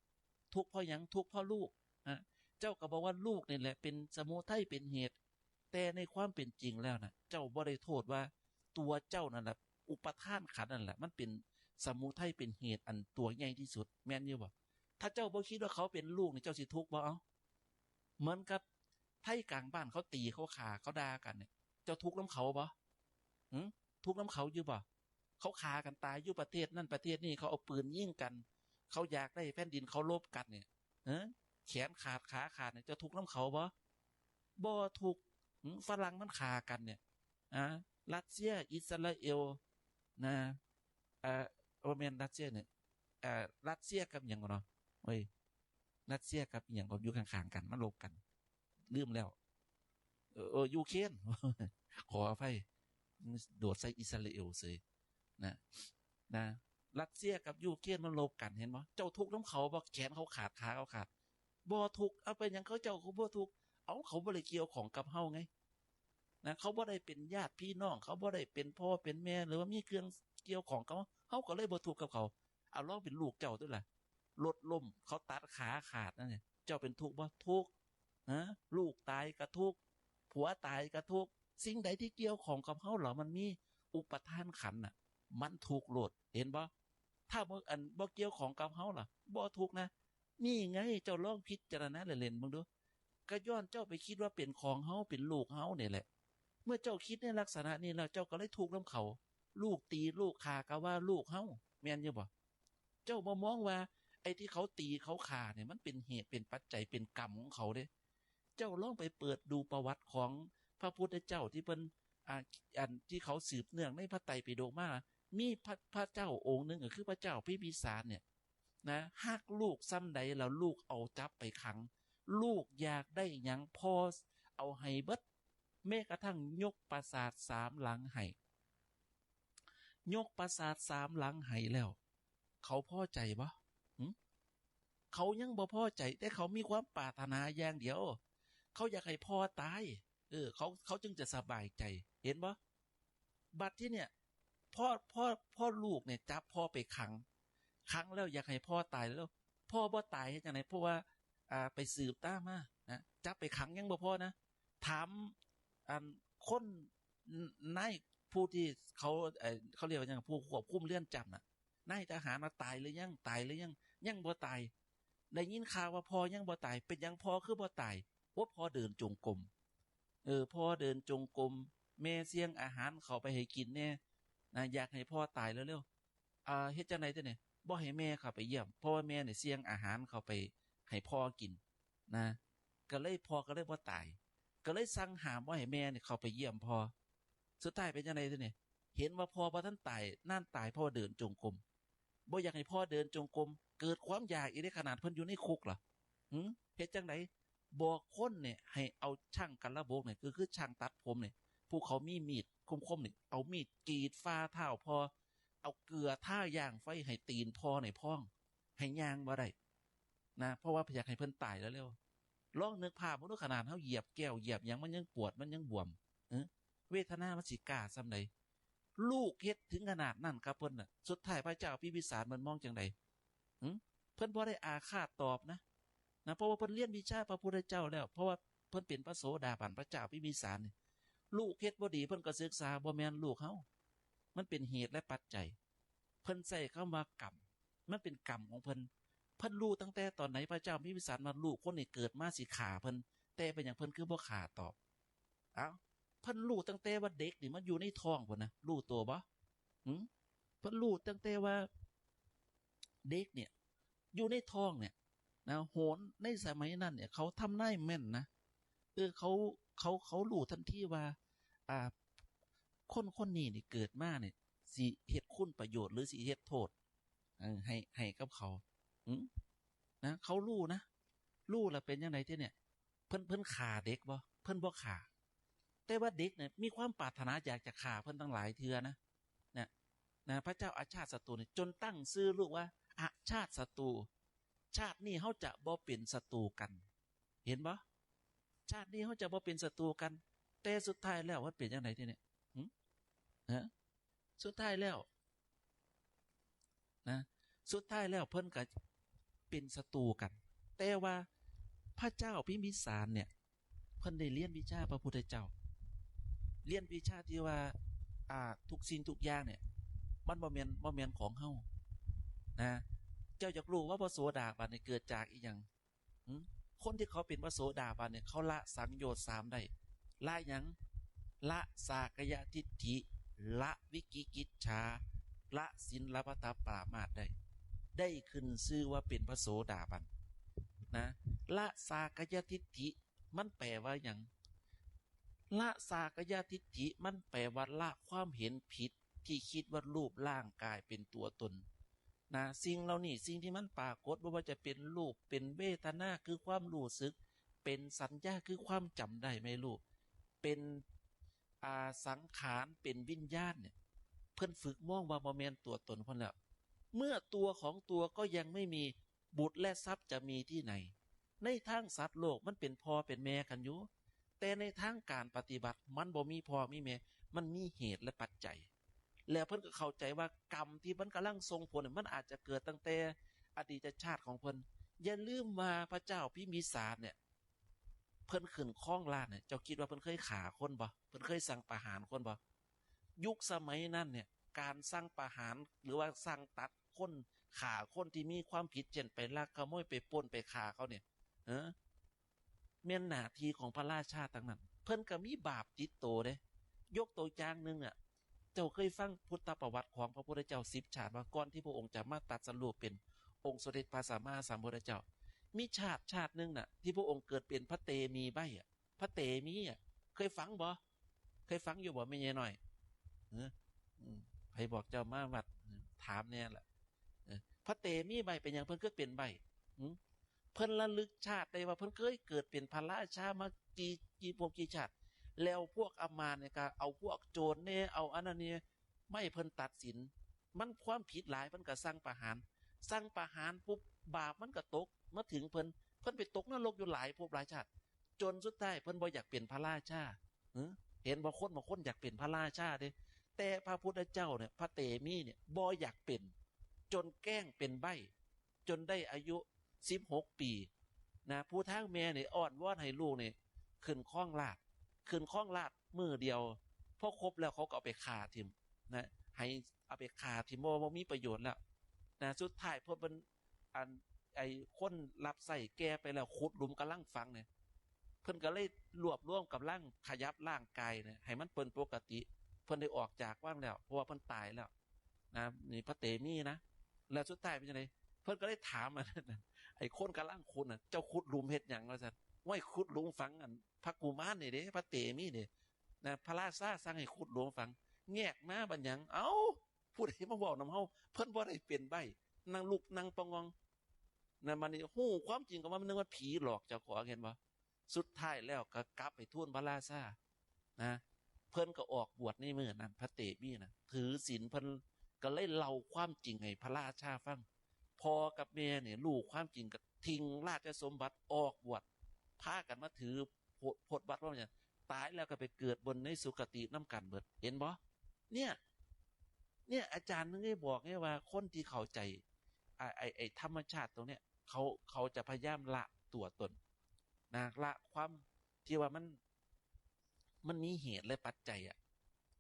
ทุกข์เพราะหยัง ทุกข์เพราะลูก อ่ะ เจ้าก็บอกว่าลูกนี่แหละเป็นสมุทัยเป็นเหตุ แต่ในความเป็นจริงแล้วนะ เจ้าบ่ได้โทษว่าตัวเจ้านั่นแหละ อุปาทานขันธ์นั่นแหละ มันเป็นสมุทัยเป็นเหตุอันตัวใหญ่ที่สุด แม่นอยู่บ่ ถ้าเจ้าบ่คิดว่าเขาเป็นลูกนี่ เจ้าสิทุกข์บ่ เอ้า เหมือนกับไทกลางบ้านเขาตีเขาฆ่าเขาด่ากันเนี่ย เจ้าทุกข์นำเขาบ่ หึ ทุกข์นำเขาอยู่บ่ เขาฆ่ากันตายอยู่ประเทศนั่นประเทศนี่ เขาเอาปืนยิงกัน เขาอยากได้แผ่นดิน เขารบกันเนี่ย เออ แขนขาดขาขาดเนี่ย เจ้าทุกข์นำเขาบ่ บ่ทุกข์ หึ ฝรั่งมันฆ่ากันเนี่ย อ่า รัสเซีย อิสราเอล นะ เอ่อ บ่แม่นรัสเซียเนี่ย เอ่อ รัสเซียกับหยังก่อนเนาะ เฮ้ย รัสเซียกับหยังก็อยู่ข้างๆกัน มันรบกัน ลืมแล้ว เออ เออ ยูเครน ขออภัย โดดใส่อิสราเอลเฉย นะ นะ รัสเซียกับยูเครนมันรบกัน เห็นบ่ เจ้าทุกข์นำเขาบ่ แขนเขาขาด ขาเขาขาด บ่ทุกข์ เอา เป็นหยังเขาเจ้าคือบ่ทุกข์ เอา เขาบ่ได้เกี่ยวข้องกับเฮาไง นะ เขาบ่ได้เป็นญาติพี่น้อง เขาบ่ได้เป็นพ่อเป็นแม่ หรือว่ามีเครื่องเกี่ยวข้องกับเฮา เฮาก็เลยบ่ทุกข์กับเขา เอา ลองเป็นลูกเจ้าดูล่ะ รถล้ม เขาตัดขาขาดนั่นเนี่ย เจ้าเป็นทุกข์บ่ ทุกข์ ฮะ ลูกตายก็ทุกข์ ผัวตายก็ทุกข์ สิ่งใดที่เกี่ยวข้องกับเฮาเหล่ามันมีอุปาทานขันธ์น่ะ มันทุกข์โลด เห็นบ่ ถ้าบ่ อันบ่เกี่ยวข้องกับเฮาล่ะ บ่ทุกข์นะ นี่ไง เจ้าลองพิจารณาเล่นๆเบิ่งดู ก็ย้อนเจ้าไปคิดว่าเป็นของเฮา เป็นลูกเฮาเนี่ยแหละ เมื่อเจ้าคิดในลักษณะนี้แล้ว เจ้าก็เลยทุกข์นำเขา ลูกตีลูกฆ่าก็ว่าลูกเฮา แม่นอยู่บ่ เจ้าบ่มองว่าไอ้ที่เขาตีเขาฆ่าเนี่ย มันเป็นเหตุเป็นปัจจัยเป็นกรรมของเขาเด้ เจ้าลองไปเปิดดูประวัติของพระพุทธเจ้าที่เพิ่น อ่า อันที่เขาสืบเนื่องในพระไตรปิฎกมา มีพระ พระเจ้าองค์หนึ่งก็คือพระเจ้าพิมพิสารเนี่ย นะ ฮักลูกส่ำใดแล้วลูกเอาจับไปขัง ลูกอยากได้หยังพ่อเอาให้เบิด แม้กระทั่งยกปราสาทสามหลังให้ ยกปราสาทสามหลังให้แล้ว เขาพอใจบ่ หึ เขายังบ่พอใจ แต่เขามีความปรารถนาอย่างเดียว เขาอยากให้พ่อตาย เออ เขา เขาจึงจะสบายใจ เห็นบ่ บัดที่เนี่ย พ่อ พ่อ พ่อลูกเนี่ยจับพ่อไปขัง ขังแล้วอยากให้พ่อตายแล้ว พ่อบ่ตายเฮ็ดจั่งใด เพราะว่า อ่า ไปสืบตามมา นะ จับไปขังยังบ่พอนะ ถาม อัน คน น- นายผู้ที่เขา เอ่อ เขาเรียกว่าหยัง ผู้ควบคุมเรือนจำน่ะ นายทหารว่าตายหรือยัง ตายหรือยัง ยังบ่ตาย ได้ยินข่าวว่าพ่อยังบ่ตาย เป็นหยังพ่อคือบ่ตาย โอ้ พ่อเดินจงกรม เออ พ่อเดินจงกรม แม่เสี่ยงอาหารเข้าไปให้กินแน่ นะ อยากให้พ่อตายเร็ว อ่า เฮ็ดจั่งใด๋ติเนี่ย บ่ให้แม่เข้าไปเยี่ยม เพราะว่าแม่เนี่ยเสี่ยงอาหารเข้าไปให้พ่อกิน นะ ก็เลย พ่อก็เลยบ่ตาย ก็เลยสั่งห้ามบ่ให้แม่เนี่ยเข้าไปเยี่ยมพ่อ สุดท้ายเป็นจั่งใด๋ติเนี่ย เห็นว่าพ่อบ่ทันตาย นานตาย พ่อเดินจงกรม บ่อยากให้พ่อเดินจงกรม เกิดความอยากอีกเด้ ขนาดเพิ่นอยู่ในคุกล่ะ หึ เฮ็ดจั่งใด๋ บอกคนเนี่ยให้เอาช่างกลบกเนี่ย คือ คือช่างตัดผมเนี่ย ผู้เขามีมีดคมๆเนี่ย เอามีดกรีดฝ่าเท้าพ่อ เอาเกลือทาย่างไฟให้ตีนพ่อเนี่ยพอง ให้ย่างบ่ได้ นะ เพราะว่าอยากให้เพิ่นตายเร็วๆ ลองนึกภาพเบิ่งดู ขนาดเฮาเหยียบแก้วเหยียบหยัง มันยังปวด มันยังบวม เออ เวทนามันสิกล้าส่ำใด๋ ลูกเฮ็ดถึงขนาดนั้นกับเพิ่นน่ะ สุดท้ายพระเจ้าพิมพิสารมันมองจั่งใด๋ หึ เพิ่นบ่ได้อาฆาตตอบนะ นะ เพราะว่าเพิ่นเรียนวิชาพระพุทธเจ้าแล้ว เพราะว่าเพิ่นเป็นพระโสดาบัน พระเจ้าพิมพิสารนี่ ลูกเฮ็ดบ่ดีเพิ่นก็ศึกษา บ่แม่นลูกเฮา มันเป็นเหตุและปัจจัย เพิ่นใช้คำว่ากรรม มันเป็นกรรมของเพิ่น เพิ่นรู้ตั้งแต่ตอนไหน พระเจ้าพิมพิสารว่าลูกคนนี้เกิดมาสิฆ่าเพิ่น แต่เป็นหยังเพิ่นคือบ่ฆ่าตอบ เอ้า เพิ่นรู้ตั้งแต่ว่าเด็กนี่มันอยู่ในท้องพุ้นนะ รู้ตัวบ่ หึ เพิ่นรู้ตั้งแต่ว่าเด็กเนี่ย อยู่ในท้องเนี่ย นะ โหรในสมัยนั้นเนี่ย เขาทำนายแม่นนะ เออ เขา เขา เขารู้ทันทีว่า อ่า คนคนนี้นี่เกิดมาเนี่ย สิเฮ็ดคุณประโยชน์หรือสิเฮ็ดโทษ เออ ให้ ให้กับเขา หึ นะ เขารู้นะ รู้แล้วเป็นจั่งใด๋ติเนี่ย เพิ่น เพิ่นฆ่าเด็กบ่ เพิ่นบ่ฆ่า แต่ว่าเด็กเนี่ยมีความปรารถนาอยากจะฆ่าเพิ่นตั้งหลายเทื่อนะ นะ นะ พระเจ้าอาชาติศัตรูเนี่ย จนตั้งชื่อลูกว่าอาชาติศัตรู ชาตินี้เฮาจะบ่เป็นศัตรูกัน เห็นบ่ ชาตินี้เฮาจะบ่เป็นศัตรูกัน แต่สุดท้ายแล้วมันเป็นจั่งใด๋ติเนี่ย หึ ฮะ สุดท้ายแล้ว นะ สุดท้ายแล้วเพิ่นก็เป็นศัตรูกัน แต่ว่าพระเจ้าพิมพิสารเนี่ย เพิ่นได้เรียนวิชาพระพุทธเจ้า เรียนวิชาที่ว่า อ่า ทุกสิ่งทุกอย่างเนี่ย มันบ่แม่น บ่แม่นของเฮา นะ เจ้าอยากรู้ว่าพระโสดาบันเนี่ยเกิดจากอิหยัง หึ คนที่เขาเป็นพระโสดาบันเนี่ย เขาละสังโยชน์สามได้ ละหยัง ละสากยทิฏฐิ ละวิกิกิจฉา ละศีลปตปรามาสได้ ได้ขึ้นชื่อว่าเป็นพระโสดาบัน นะ ละสากยทิฏฐิ มันแปลว่าหยัง ละสากยทิฏฐิ มันแปลว่าละความเห็นผิดที่คิดว่ารูปร่างกายเป็นตัวตน นะ สิ่งเหล่านี้ สิ่งที่มันปรากฏ บ่ว่าจะเป็นรูป เป็นเวทนา คือความรู้สึก เป็นสัญญา คือความจำได้ไม่รู้ เป็น อ่า สังขาร เป็นวิญญาณเนี่ย เพิ่นฝึกมองว่าบ่แม่นตัวตนเพิ่นแล้ว เมื่อตัวของตัวก็ยังไม่มี บุตรและทรัพย์จะมีที่ไหน ในทางสัตว์โลกมันเป็นพ่อเป็นแม่กันอยู่ แต่ในทางการปฏิบัติมันบ่มีพ่อมีแม่ มันมีเหตุและปัจจัย แล้วเพิ่นก็เข้าใจว่ากรรมที่มันกำลังส่งผลน่ะ มันอาจจะเกิดตั้งแต่อดีตชาติของเพิ่น อย่าลืมว่าพระเจ้าพิมพิสารเนี่ย เพิ่นขึ้นครองราชย์เนี่ย เจ้าคิดว่าเพิ่นเคยฆ่าคนบ่ เพิ่นเคยสั่งประหารคนบ่ ยุคสมัยนั้นเนี่ย การสั่งประหารหรือว่าสั่งตัดคน ฆ่าคนที่มีความผิด เช่น ไปลักขโมย ไปปล้น ไปฆ่าเขาเนี่ย เออ แม่นหน้าที่ของพระราชาทั้งนั้น เพิ่นก็มีบาปติดตัวเด้ ยกตัวอย่างหนึ่งอะ เจ้าเคยฟังพุทธประวัติของพระพุทธเจ้าสิบชาติบ่ ก่อนที่พระองค์จะมาตรัสรู้เป็นองค์สมเด็จพระสัมมาสัมพุทธเจ้า มีชาติชาติหนึ่งน่ะ ที่พระองค์เกิดเป็นพระเตมีใบ้อะ พระเตมีอะ เคยฟังบ่ เคยฟังอยู่บ่ แม่ใหญ่น้อย เออ อืม ไผบอกเจ้ามาวัด ถามแน่ล่ะ เออ พระเตมีใบ้เป็นหยังเพิ่นคือเป็นใบ้ หึ เพิ่นระลึกชาติได้ว่าเพิ่นเคยเกิดเป็นพระราชามากี่ กี่ภพกี่ชาติ แล้วพวกอำมาตย์เนี่ยก็เอาพวกโจรแน่ เอาอันนั้นเนี่ย ไม่เพิ่นตัดสิน มันความผิดหลาย เพิ่นก็สั่งประหาร สั่งประหารปุ๊บ บาปมันก็ตกมาถึงเพิ่น เพิ่นไปตกนรกอยู่หลายภพหลายชาติ จนสุดท้ายเพิ่นบ่อยากเป็นพระราชา หึ เห็นบ่ คนบางคนอยากเป็นพระราชาเด้ แต่พระพุทธเจ้าเนี่ย พระเตมีเนี่ย บ่อยากเป็น จนแกล้งเป็นใบ้ จนได้อายุสิบหกปี นะ ผู้ทางแม่เนี่ยอ้อนวอนให้ลูกเนี่ยขึ้นครองราชย์ ขึ้นครองราชย์มื้อเดียว พอครบแล้วเขาก็เอาไปฆ่าถิ่ม นะ ให้เอาไปฆ่าถิ่ม บ่ บ่มีประโยชน์แล้ว นะ สุดท้ายเพิ่น อัน ไอ้คนรับใช้แก่ไปแล้ว ขุดหลุมกำลังฝังเนี่ย เพิ่นก็เลยรวบรวมกำลังขยับร่างกายเนี่ย ให้มันเป็นปกติ เพิ่นได้ออกจากวังแล้ว เพราะว่าเพิ่นตายแล้ว นะ นี่พระเตมีนะ แล้วสุดท้ายเป็นยังไง เพิ่นก็เลยถามอันนั้นน่ะ ไอ้คนกำลังขุดน่ะ เจ้าขุดหลุมเฮ็ดหยัง ว่าซั่น ไว้ขุดหลุมฝังอันพระกุมารนี่เด้ พระเตมีนี่นะ พระราชาสั่งให้ขุดหลุมฝัง แงกมาบัดหยัง เอ้า ผู้ใดมาเว้านำเฮา เพิ่นบ่ได้เป็นใบ้ นั่งลุกนั่งปะงอง นั่น บัดนี้ฮู้ความจริงก็ว่ามันนึกว่าผีหลอกเจ้าของ เห็นบ่ สุดท้ายแล้วก็กลับไปทูลพระราชา นะ เพิ่นก็ออกบวชในมื้อนั้น พระเตมีนะ ถือศีล เพิ่นก็เลยเล่าความจริงให้พระราชาฟัง พ่อกับแม่เนี่ยรู้ความจริงก็ทิ้งราชสมบัติออกบวช พากันมาถือโพ พจน์วัตรว่าอย่าง ตายแล้วก็ไปเกิดบนในสุคตินำกันเบิด เห็นบ่ เนี่ย เนี่ย อาจารย์นึงได้บอกไงว่าคนที่เข้าใจ ไอ้ ไอ้ ไอ้ธรรมชาติตรงเนี้ย เขา เขาจะพยายามละตัวตน นะ ละความที่ว่ามัน มันมีเหตุและปัจจัยอะ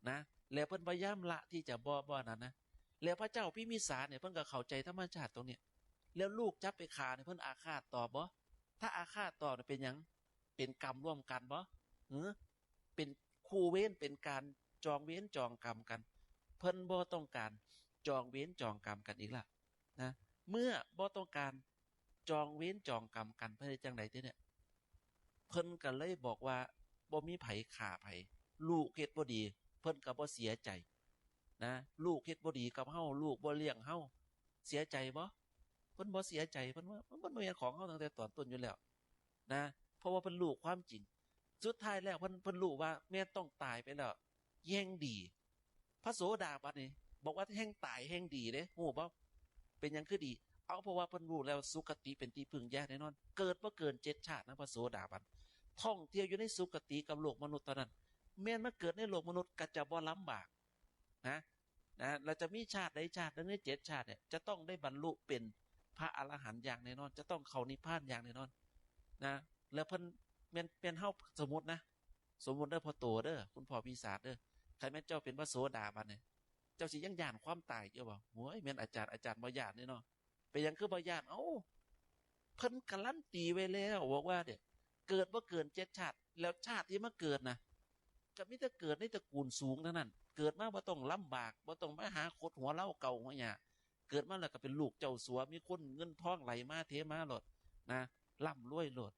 นะ แล้วเพิ่นพยายามละที่จะบ่ บ่นั้นนะ แล้วพระเจ้าพิมพิสารเนี่ย เพิ่นก็เข้าใจธรรมชาติตรงเนี้ย แล้วลูกจับไปฆ่าเนี่ย เพิ่นอาฆาตตอบบ่ ถ้าอาฆาตตอบเนี่ยเป็นหยัง เป็นกรรมร่วมกันบ่ หือ เป็นคู่เวร เป็นการจองเวรจองกรรมกัน เพิ่นบ่ต้องการจองเวรจองกรรมกันอีกละ นะ เมื่อบ่ต้องการจองเวรจองกรรมกัน เพิ่นเฮ็ดจั่งใดทีเนี่ย เพิ่นก็เลยบอกว่า บ่มีไผฆ่าไผ ลูกเฮ็ดบ่ดี เพิ่นก็บ่เสียใจ นะ ลูกเฮ็ดบ่ดีกับเฮา ลูกบ่เลี้ยงเฮา เสียใจบ่ เพิ่นบ่เสียใจ เพิ่นว่ามันบ่แม่นของเฮาตั้งแต่ตอนต้นอยู่แล้ว นะ เพราะว่าเพิ่นรู้ความจริง สุดท้ายแล้วเพิ่น เพิ่นรู้ว่าแม่นต้องตายไปแล้ว แฮ่งดี พระโสดาบันนี่บอกว่าแฮ่งตายแฮ่งดีเด้ ฮู้บ่ เป็นหยังคือดี เอา เพราะว่าเพิ่นรู้แล้วสุคติเป็นที่พึ่งแย่แน่นอน เกิดบ่เกินเจ็ดชาตินะ พระโสดาบัน ท่องเที่ยวอยู่ในสุคติกับโลกมนุษย์เท่านั้น แม่นมาเกิดในโลกมนุษย์ก็จะบ่ลำบาก นะ นะ เราจะมีชาติใดชาติหนึ่งในเจ็ดชาติเนี่ย จะต้องได้บรรลุเป็นพระอรหันต์อย่างแน่นอน จะต้องเข้านิพพานอย่างแน่นอน นะ แล้วเพิ่น แม่น แม่นเฮา สมมุตินะ สมมุติเด้อ พ่อโตเด้อ คุณพ่อปีศาจเด้อ คันแม่นเจ้าเป็นพระโสดาบันเนี่ย เจ้าสิยังย้านความตายอยู่บ่ โอ้ย แม่นอาจารย์ อาจารย์บ่ย้านเด้เนาะ เป็นหยังคือบ่ย้าน เอ้า เพิ่นการันตีไว้แล้ว บอกว่าเนี่ย เกิดบ่เกินเจ็ดชาติ แล้วชาติที่มาเกิดนะ ก็มีแต่เกิดในตระกูลสูงเท่านั้น เกิดมาบ่ต้องลำบาก บ่ต้องมาหาขดหัวเล้าเก่าหัวหญ้า เกิดมาแล้วก็เป็นลูกเจ้าสัว มีคนเงินทองไหลมาเทมาโลด นะ ร่ำรวยโลด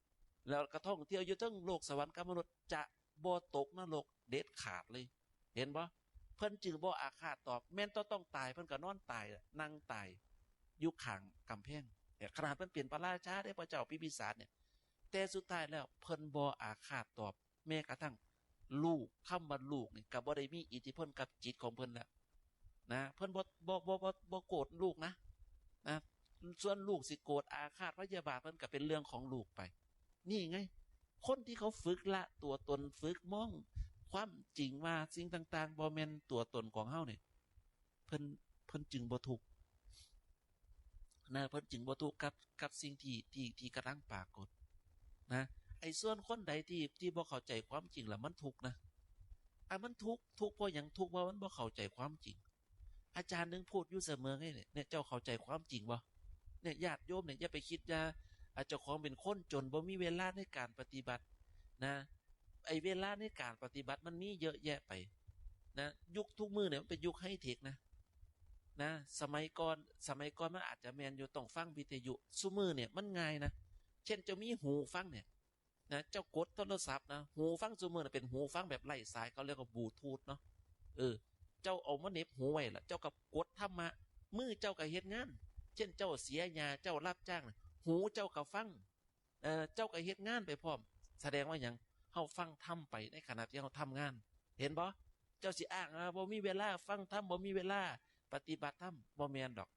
แล้วก็ท่องเที่ยวอยู่เทิงโลกสวรรค์กับมนุษย์ จะบ่ตกนรกเด็ดขาดเลย เห็นบ่ เพิ่นจึงบ่อาฆาตตอบ แม่นต้อง ต้องตาย เพิ่นก็นอนตาย นั่งตาย อยู่ข้างกำแพง แต่ขนาดเพิ่นเป็นพระราชาเด้ พระเจ้าพิมพิสารเนี่ย แต่สุดท้ายแล้วเพิ่นบ่อาฆาตตอบ แม้กระทั่งลูก คำว่าลูกนี่ก็บ่ได้มีอิทธิพลกับจิตของเพิ่นแล้ว นะ เพิ่นบ่ บ่ บ่ บ่ บ่โกรธลูกนะ นะ ส่วนลูกสิโกรธอาฆาตพยาบาท เพิ่นก็เป็นเรื่องของลูกไป นี่ไง คนที่เขาฝึกละตัวตน ฝึกมองความจริงว่าสิ่งต่างๆ บ่แม่นตัวตนของเฮาเนี่ย เพิ่น เพิ่นจึงบ่ทุกข์ นะ เพิ่นจึงบ่ทุกข์กับ กับสิ่งที่ ที่ ที่กำลังปรากฏ นะ ไอ้ส่วนคนใดที่ ที่บ่เข้าใจความจริงล่ะ มันทุกข์นะ อ่ะ มันทุกข์ ทุกข์เพราะหยัง ทุกข์เพราะมันบ่เข้าใจความจริง อาจารย์นึงพูดอยู่เสมอไงเนี่ย เนี่ย เจ้าเข้าใจความจริงบ่ เนี่ย ญาติโยมเนี่ย อย่าไปคิดว่า อ่ะ เจ้าของเป็นคนจน บ่มีเวลาในการปฏิบัติ นะ ไอ้เวลาในการปฏิบัติมันมีเยอะแยะไป นะ ยุคทุกมื้อเนี่ยมันเป็นยุคไฮเทคนะ นะ สมัยก่อน สมัยก่อนมันอาจจะแม่นอยู่ ต้องฟังวิทยุ ซุมื้อเนี่ยมันง่ายนะ เช่นเจ้ามีหูฟังเนี่ย นะ เจ้ากดโทรศัพท์นะ หูฟังซุมื้อน่ะเป็นหูฟังแบบไร้สาย เขาเรียกว่าบลูทูธเนาะ เออ เจ้าเอามาเหน็บหูไว้ล่ะ เจ้าก็กดธรรมะ มือเจ้าก็เฮ็ดงาน เช่นเจ้าเสียหญ้า เจ้ารับจ้างน่ะ หูเจ้าก็ฟัง เอ่อ เจ้าก็เฮ็ดงานไปพร้อม แสดงว่าหยัง เฮาฟังธรรมไปในขณะที่เฮาทำงาน เห็นบ่ เจ้าสิอ้างว่าบ่มีเวลาฟังธรรม บ่มีเวลาปฏิบัติธรรม บ่แม่นดอก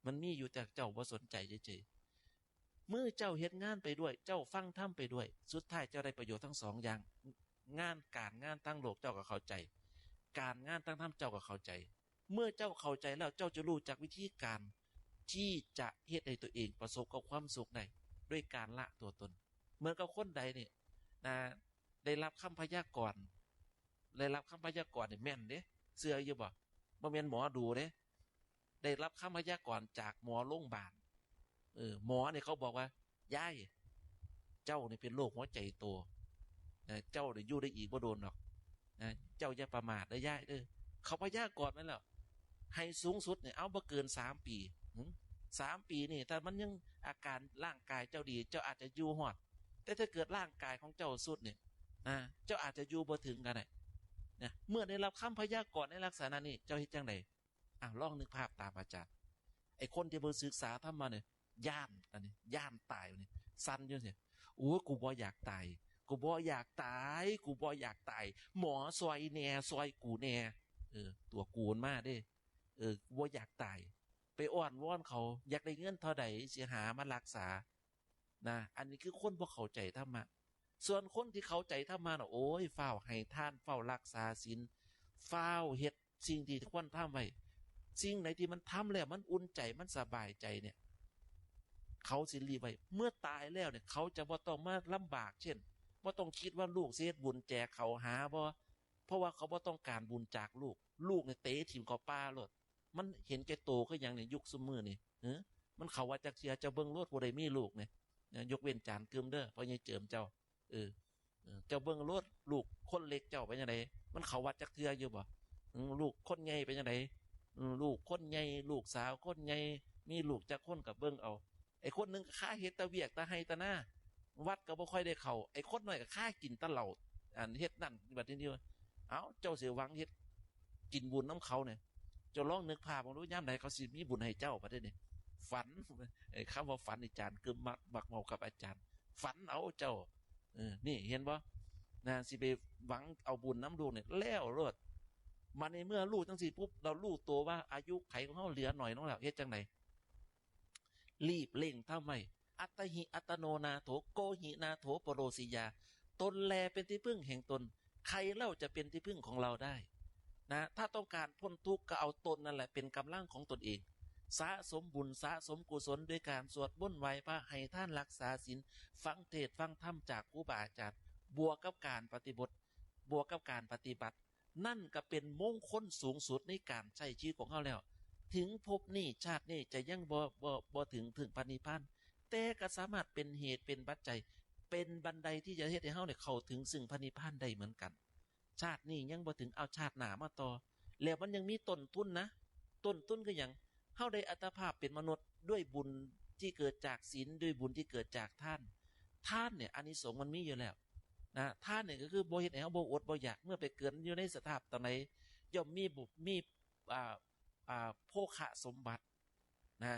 มันมีอยู่ แต่เจ้าบ่สนใจเฉยๆ มื้อเจ้าเฮ็ดงานไปด้วย เจ้าฟังธรรมไปด้วย สุดท้ายเจ้าได้ประโยชน์ทั้งสองอย่าง งาน การงานทางโลกเจ้าก็เข้าใจ การงานทางธรรมเจ้าก็เข้าใจ เมื่อเจ้าเข้าใจแล้ว เจ้าจะรู้จักวิธีการที่จะเฮ็ดให้ตัวเองประสบกับความสุขได้ ด้วยการละตัวตน เหมือนกับคนใดเนี่ย นะ ได้รับคำพยากรณ์ ได้รับคำพยากรณ์นี่แม่นเด้ เชื่ออยู่บ่ บ่แม่นหมอดูเด้ ได้รับคำพยากรณ์จากหมอโรงบาล เออ หมอเนี่ยเขาบอกว่า ยาย เจ้านี่เป็นโรคหัวใจโต นะ เจ้านี่อยู่ได้อีกบ่โดนดอก นะ เจ้าอย่าประมาทเด้อยายเด้อ เขาพยากรณ์ไว้แล้ว ให้สูงสุดเนี่ย เอาบ่เกินสามปี หึ สามปีนี่ ถ้ามันยังอาการร่างกายเจ้าดี เจ้าอาจจะอยู่ฮอด แต่ถ้าเกิดร่างกายของเจ้าทรุดเนี่ย นะ เจ้าอาจจะอยู่บ่ถึงก็ได้ นะ เมื่อได้รับคำพยากรณ์ในลักษณะนี้ เจ้าเฮ็ดจั่งใด อ่ะ ลองนึกภาพตามอาจารย์ ไอ้คนที่บ่ศึกษาธรรมะเนี่ย ย้าน อันนี้ ย้านตาย นี่ สั่นอยู่เนี่ย โอ้ย กูบ่อยากตาย กูบ่อยากตาย กูบ่อยากตาย หมอซอยแหน่ ซอยกูแหน่ เออ ตัวกูมันมาเด้ เออ กูบ่อยากตาย ไปอ้อนวอนเขา อยากได้เงินเท่าใดสิหามารักษา นะ อันนี้คือคนบ่เข้าใจธรรมะ ส่วนคนที่เข้าใจธรรมะน่ะ โอ้ย ฟ้าวให้ทาน ฟ้าวรักษาศีล ฟ้าวเฮ็ดสิ่งที่ควรทำไว้ สิ่งไหนที่มันทำแล้วมันอุ่นใจ มันสบายใจเนี่ย เขาสิรีบไว้ เมื่อตายแล้วเนี่ย เขาจะบ่ต้องมาลำบาก เช่น บ่ต้องคิดว่าลูกสิเฮ็ดบุญแจกข้าวหาบ่ เพราะว่าเขาบ่ต้องการบุญจากลูก ลูกเนี่ยเตะถิ่มเข้าป่าโลด มันเห็นแก่โตคือหยังเนี่ย ยุคซุมื้อนี่ เออ มันเข้าวัดจักเทื่อ เจ้าเบิ่งโลด ผู้ใดมีลูกเนี่ย นะ ยกเว้นจารย์กึมเด้อ พ่อใหญ่เจิมเจ้า เออ เออ เจ้าเบิ่งโลด ลูกคนเล็กเจ้าเป็นจั่งใด มันเข้าวัดจักเทื่ออยู่บ่ อืม ลูกคนใหญ่เป็นจั่งใด อืม ลูกคนใหญ่ ลูกสาวคนใหญ่ มีลูกจักคนก็เบิ่งเอา ไอ้คนหนึ่งก็คาเฮ็ดแต่เวียกแต่ไฮ่แต่นา วัดก็บ่ค่อยได้เข้า ไอ้คนน้อยก็คากินแต่เหล้า อันเฮ็ดนั่น บัดนี้ว่า เอ้า เจ้าสิหวังเฮ็ด กินบุญนำเขาเนี่ย เจ้าลองนึกภาพเบิ่งดู ยามใดเขาสิมีบุญให้เจ้า บัดนี้ ฝัน ไอ้คำว่าฝันนี่ อาจารย์กึมมัก มักเว้ากับอาจารย์ ฝันเอาเจ้า เออ นี่เห็นบ่ นะ สิไปหวังเอาบุญนำลูกเนี่ย แล้วโลด มาในเมื่อรู้จั่งซี้ปุ๊บ เรารู้ตัวว่าอายุไขของเฮาเหลือน้อยลงแล้ว เฮ็ดจั่งใด รีบเร่งทำไว้ อัตตหิอัตโนนาโถ โกหินาโถปโรสิยา ตนแลเป็นที่พึ่งแห่งตน ใครเล่าจะเป็นที่พึ่งของเราได้ นะ ถ้าต้องการพ้นทุกข์ก็เอาตนนั่นแหละเป็นกำลังของตนเอง สะสมบุญ สะสมกุศลด้วยการสวดมนต์ไหว้พระ ให้ทาน รักษาศีล ฟังเทศน์ฟังธรรมจากครูบาอาจารย์ บวกกับการปฏิบัติ บวกกับการปฏิบัติ นั่นก็เป็นมงคลสูงสุดในการใช้ชีวิตของเฮาแล้ว ถึงภพนี้ชาตินี้จะยังบ่ บ่ บ่ถึง ถึงพระนิพพาน แต่ก็สามารถเป็นเหตุเป็นปัจจัย เป็นบันไดที่จะเฮ็ดให้เฮาเนี่ยเข้าถึงซึ่งพระนิพพานได้เหมือนกัน ชาตินี้ยังบ่ถึง เอาชาติหน้ามาต่อ แล้วมันยังมีต้นทุนนะ ต้นทุนคือหยัง เฮาได้อัตภาพเป็นมนุษย์ด้วยบุญที่เกิดจากศีล ด้วยบุญที่เกิดจากทาน ทานเนี่ย อานิสงส์มันมีอยู่แล้ว นะ ทานเนี่ยก็คือบ่เฮ็ดให้เฮาบ่อดบ่อยาก เมื่อไปเกิดอยู่ในสภาพตอนไหน ย่อมมีบุ มี อ่า อ่า โภคะสมบัติ นะ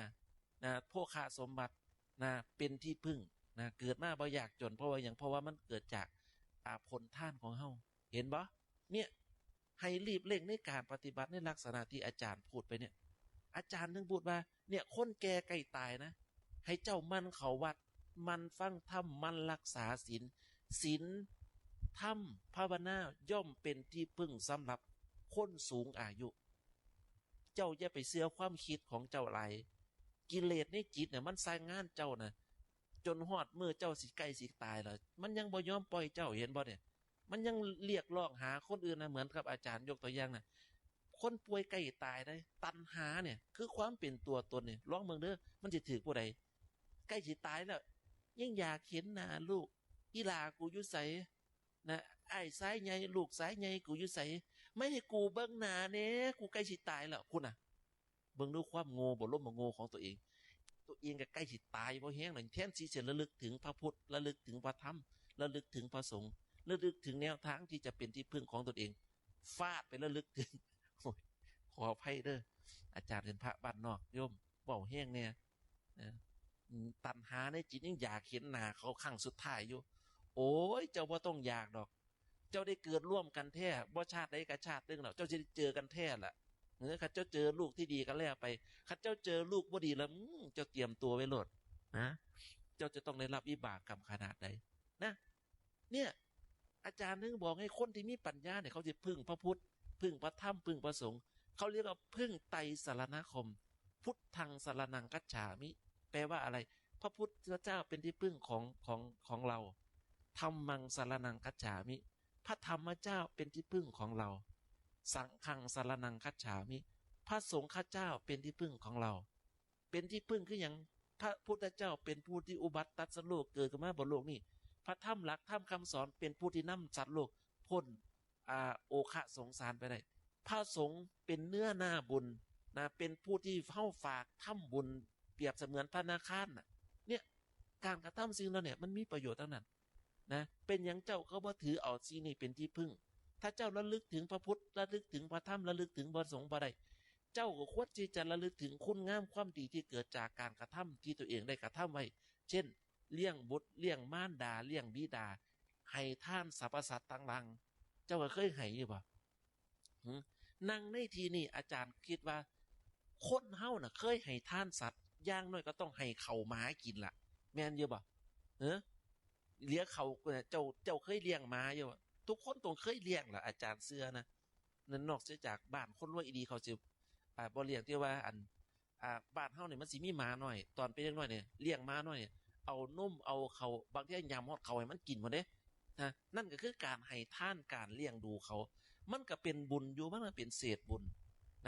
นะ โภคะสมบัติ นะ เป็นที่พึ่ง นะ เกิดมาบ่ยากจน เพราะว่าหยัง เพราะว่ามันเกิดจาก อ่า ผลทานของเฮา เห็นบ่ เนี่ย ให้รีบเร่งในการปฏิบัติในลักษณะที่อาจารย์พูดไปเนี่ย อาจารย์ถึงพูดว่า เนี่ย คนแก่ใกล้ตายนะ ให้เจ้าหมั่นเข้าวัด หมั่นฟังธรรม หมั่นรักษาศีล ศีล ธรรม ภาวนา ย่อมเป็นที่พึ่งสำหรับคนสูงอายุ เจ้าอย่าไปเชื่อความคิดของเจ้าหลาย กิเลสในจิตเนี่ยมันสั่งงานเจ้านะ จนฮอดมื้อเจ้าสิใกล้สิตายแล้ว มันยังบ่ยอมปล่อยเจ้า เห็นบ่เนี่ย มันยังเรียกร้องหาคนอื่นนะ เหมือนกับอาจารย์ยกตัวอย่างนะ คนป่วยใกล้ตายได้ ตัณหาเนี่ย คือความเป็นตัวตนเนี่ย ลองเบิ่งเด้อ มันสิถืกผู้ใด ใกล้สิตายแล้ว ยังอยากเห็นหน้าลูก อีหล่ากูอยู่ไส นะ อ้ายชายใหญ่ ลูกชายใหญ่กูอยู่ไส ไม่ให้กูเบิ่งหน้าแหน่ กูใกล้สิตายแล้ว พุ้นน่ะ เบิ่งดูความโง่ บ่ล้มบ่โง่ของตัวเอง ตัวเองก็ใกล้สิตายบ่แฮงแล้ว แทนที่จะระลึกถึงพระพุทธ ระลึกถึงพระธรรม ระลึกถึงพระสงฆ์ ระลึกถึงแนวทางที่จะเป็นที่พึ่งของตนเอง ฟาดไประลึกถึง โอ้ย ขออภัยเด้อ อาจารย์เป็นพระบ้านนอก โยม เว้าแฮงแหน่ เออ อืม ตัณหาในจิตยังอยากเห็นหน้าเขาครั้งสุดท้ายอยู่ โอ้ย เจ้าบ่ต้องอยากดอก เจ้าได้เกิดร่วมกันแท้ บ่ชาติใดก็ชาติหนึ่งแล้ว เจ้าสิได้เจอกันแท้ล่ะ เออ คันเจ้าเจอลูกที่ดีก็แล้วไป คันเจ้าเจอลูกบ่ดีแล้ว อืม เจ้าเตรียมตัวไว้โลด นะ เจ้าจะต้องได้รับวิบากกรรมขนาดใด นะ เนี่ย อาจารย์ถึงบอกให้คนที่มีปัญญาเนี่ย เขาสิพึ่งพระพุทธ พึ่งพระธรรม พึ่งพระสงฆ์ เขาเรียกว่าพึ่งไตรสรณคม พุทธังสรณังคัจฉามิ แปลว่าอะไร พระพุทธเจ้าเป็นที่พึ่งของ ของ ของเรา ธัมมังสรณังคัจฉามิ พระธรรมเจ้าเป็นที่พึ่งของเรา สังฆังสรณังคัจฉามิ พระสงฆ์เจ้าเป็นที่พึ่งของเรา เป็นที่พึ่งคือหยัง พระพุทธเจ้าเป็นผู้ที่อุบัติตรัสรู้เกิดขึ้นมาบนโลกนี้ พระธรรมหลักธรรมคำสอนเป็นผู้ที่นำสัตว์โลกพ้น อ่า โอคะสงสารไปได้ พระสงฆ์เป็นเนื้อนาบุญ นะ เป็นผู้ที่เฮาฝากทำบุญ เปรียบเสมือนธนาคารน่ะ เนี่ย การกระทำสิ่งเหล่านี้มันมีประโยชน์ทั้งนั้นนะ เป็นหยังเจ้าคือบ่ถือเอาสิ่งนี้เป็นที่พึ่ง ถ้าเจ้าระลึกถึงพระพุทธ ระลึกถึงพระธรรม ระลึกถึงพระสงฆ์บ่ได้ เจ้าก็ควรที่จะระลึกถึงคุณงามความดีที่เกิดจากการกระทำที่ตัวเองได้กระทำไว้ เช่น เลี้ยงบุตร เลี้ยงมารดา เลี้ยงบิดา ให้ทานสรรพสัตว์ทั้งหลาย เจ้าก็เคยให้อยู่บ่ หึ นั่งในที่นี้อาจารย์คิดว่า คนเฮาน่ะเคยให้ทานสัตว์ อย่างน้อยก็ต้องให้ข้าวหมากินล่ะ แม่นอยู่บ่ เออ เหลือข้าว เจ้า เจ้าเคยเลี้ยงหมาอยู่บ่ ทุกคนต้องเคยเลี้ยงล่ะ อาจารย์เชื่อนะ นั่นนอกเสียจากบ้านคนรวยอีหลีเขาสิ อ่า บ่เลี้ยง ที่ว่าอัน อ่า บ้านเฮานี่มันสิมีหมาน้อย ตอนเป็นเด็กน้อยนี่เลี้ยงหมาน้อยนี่ เอานมเอาข้าว บางเทื่อยำฮอดข้าวให้มันกินพุ้นเด้ นะ นั่นก็คือการให้ทาน การเลี้ยงดูเขา มันก็เป็นบุญอยู่ มันก็เป็นเศษบุญ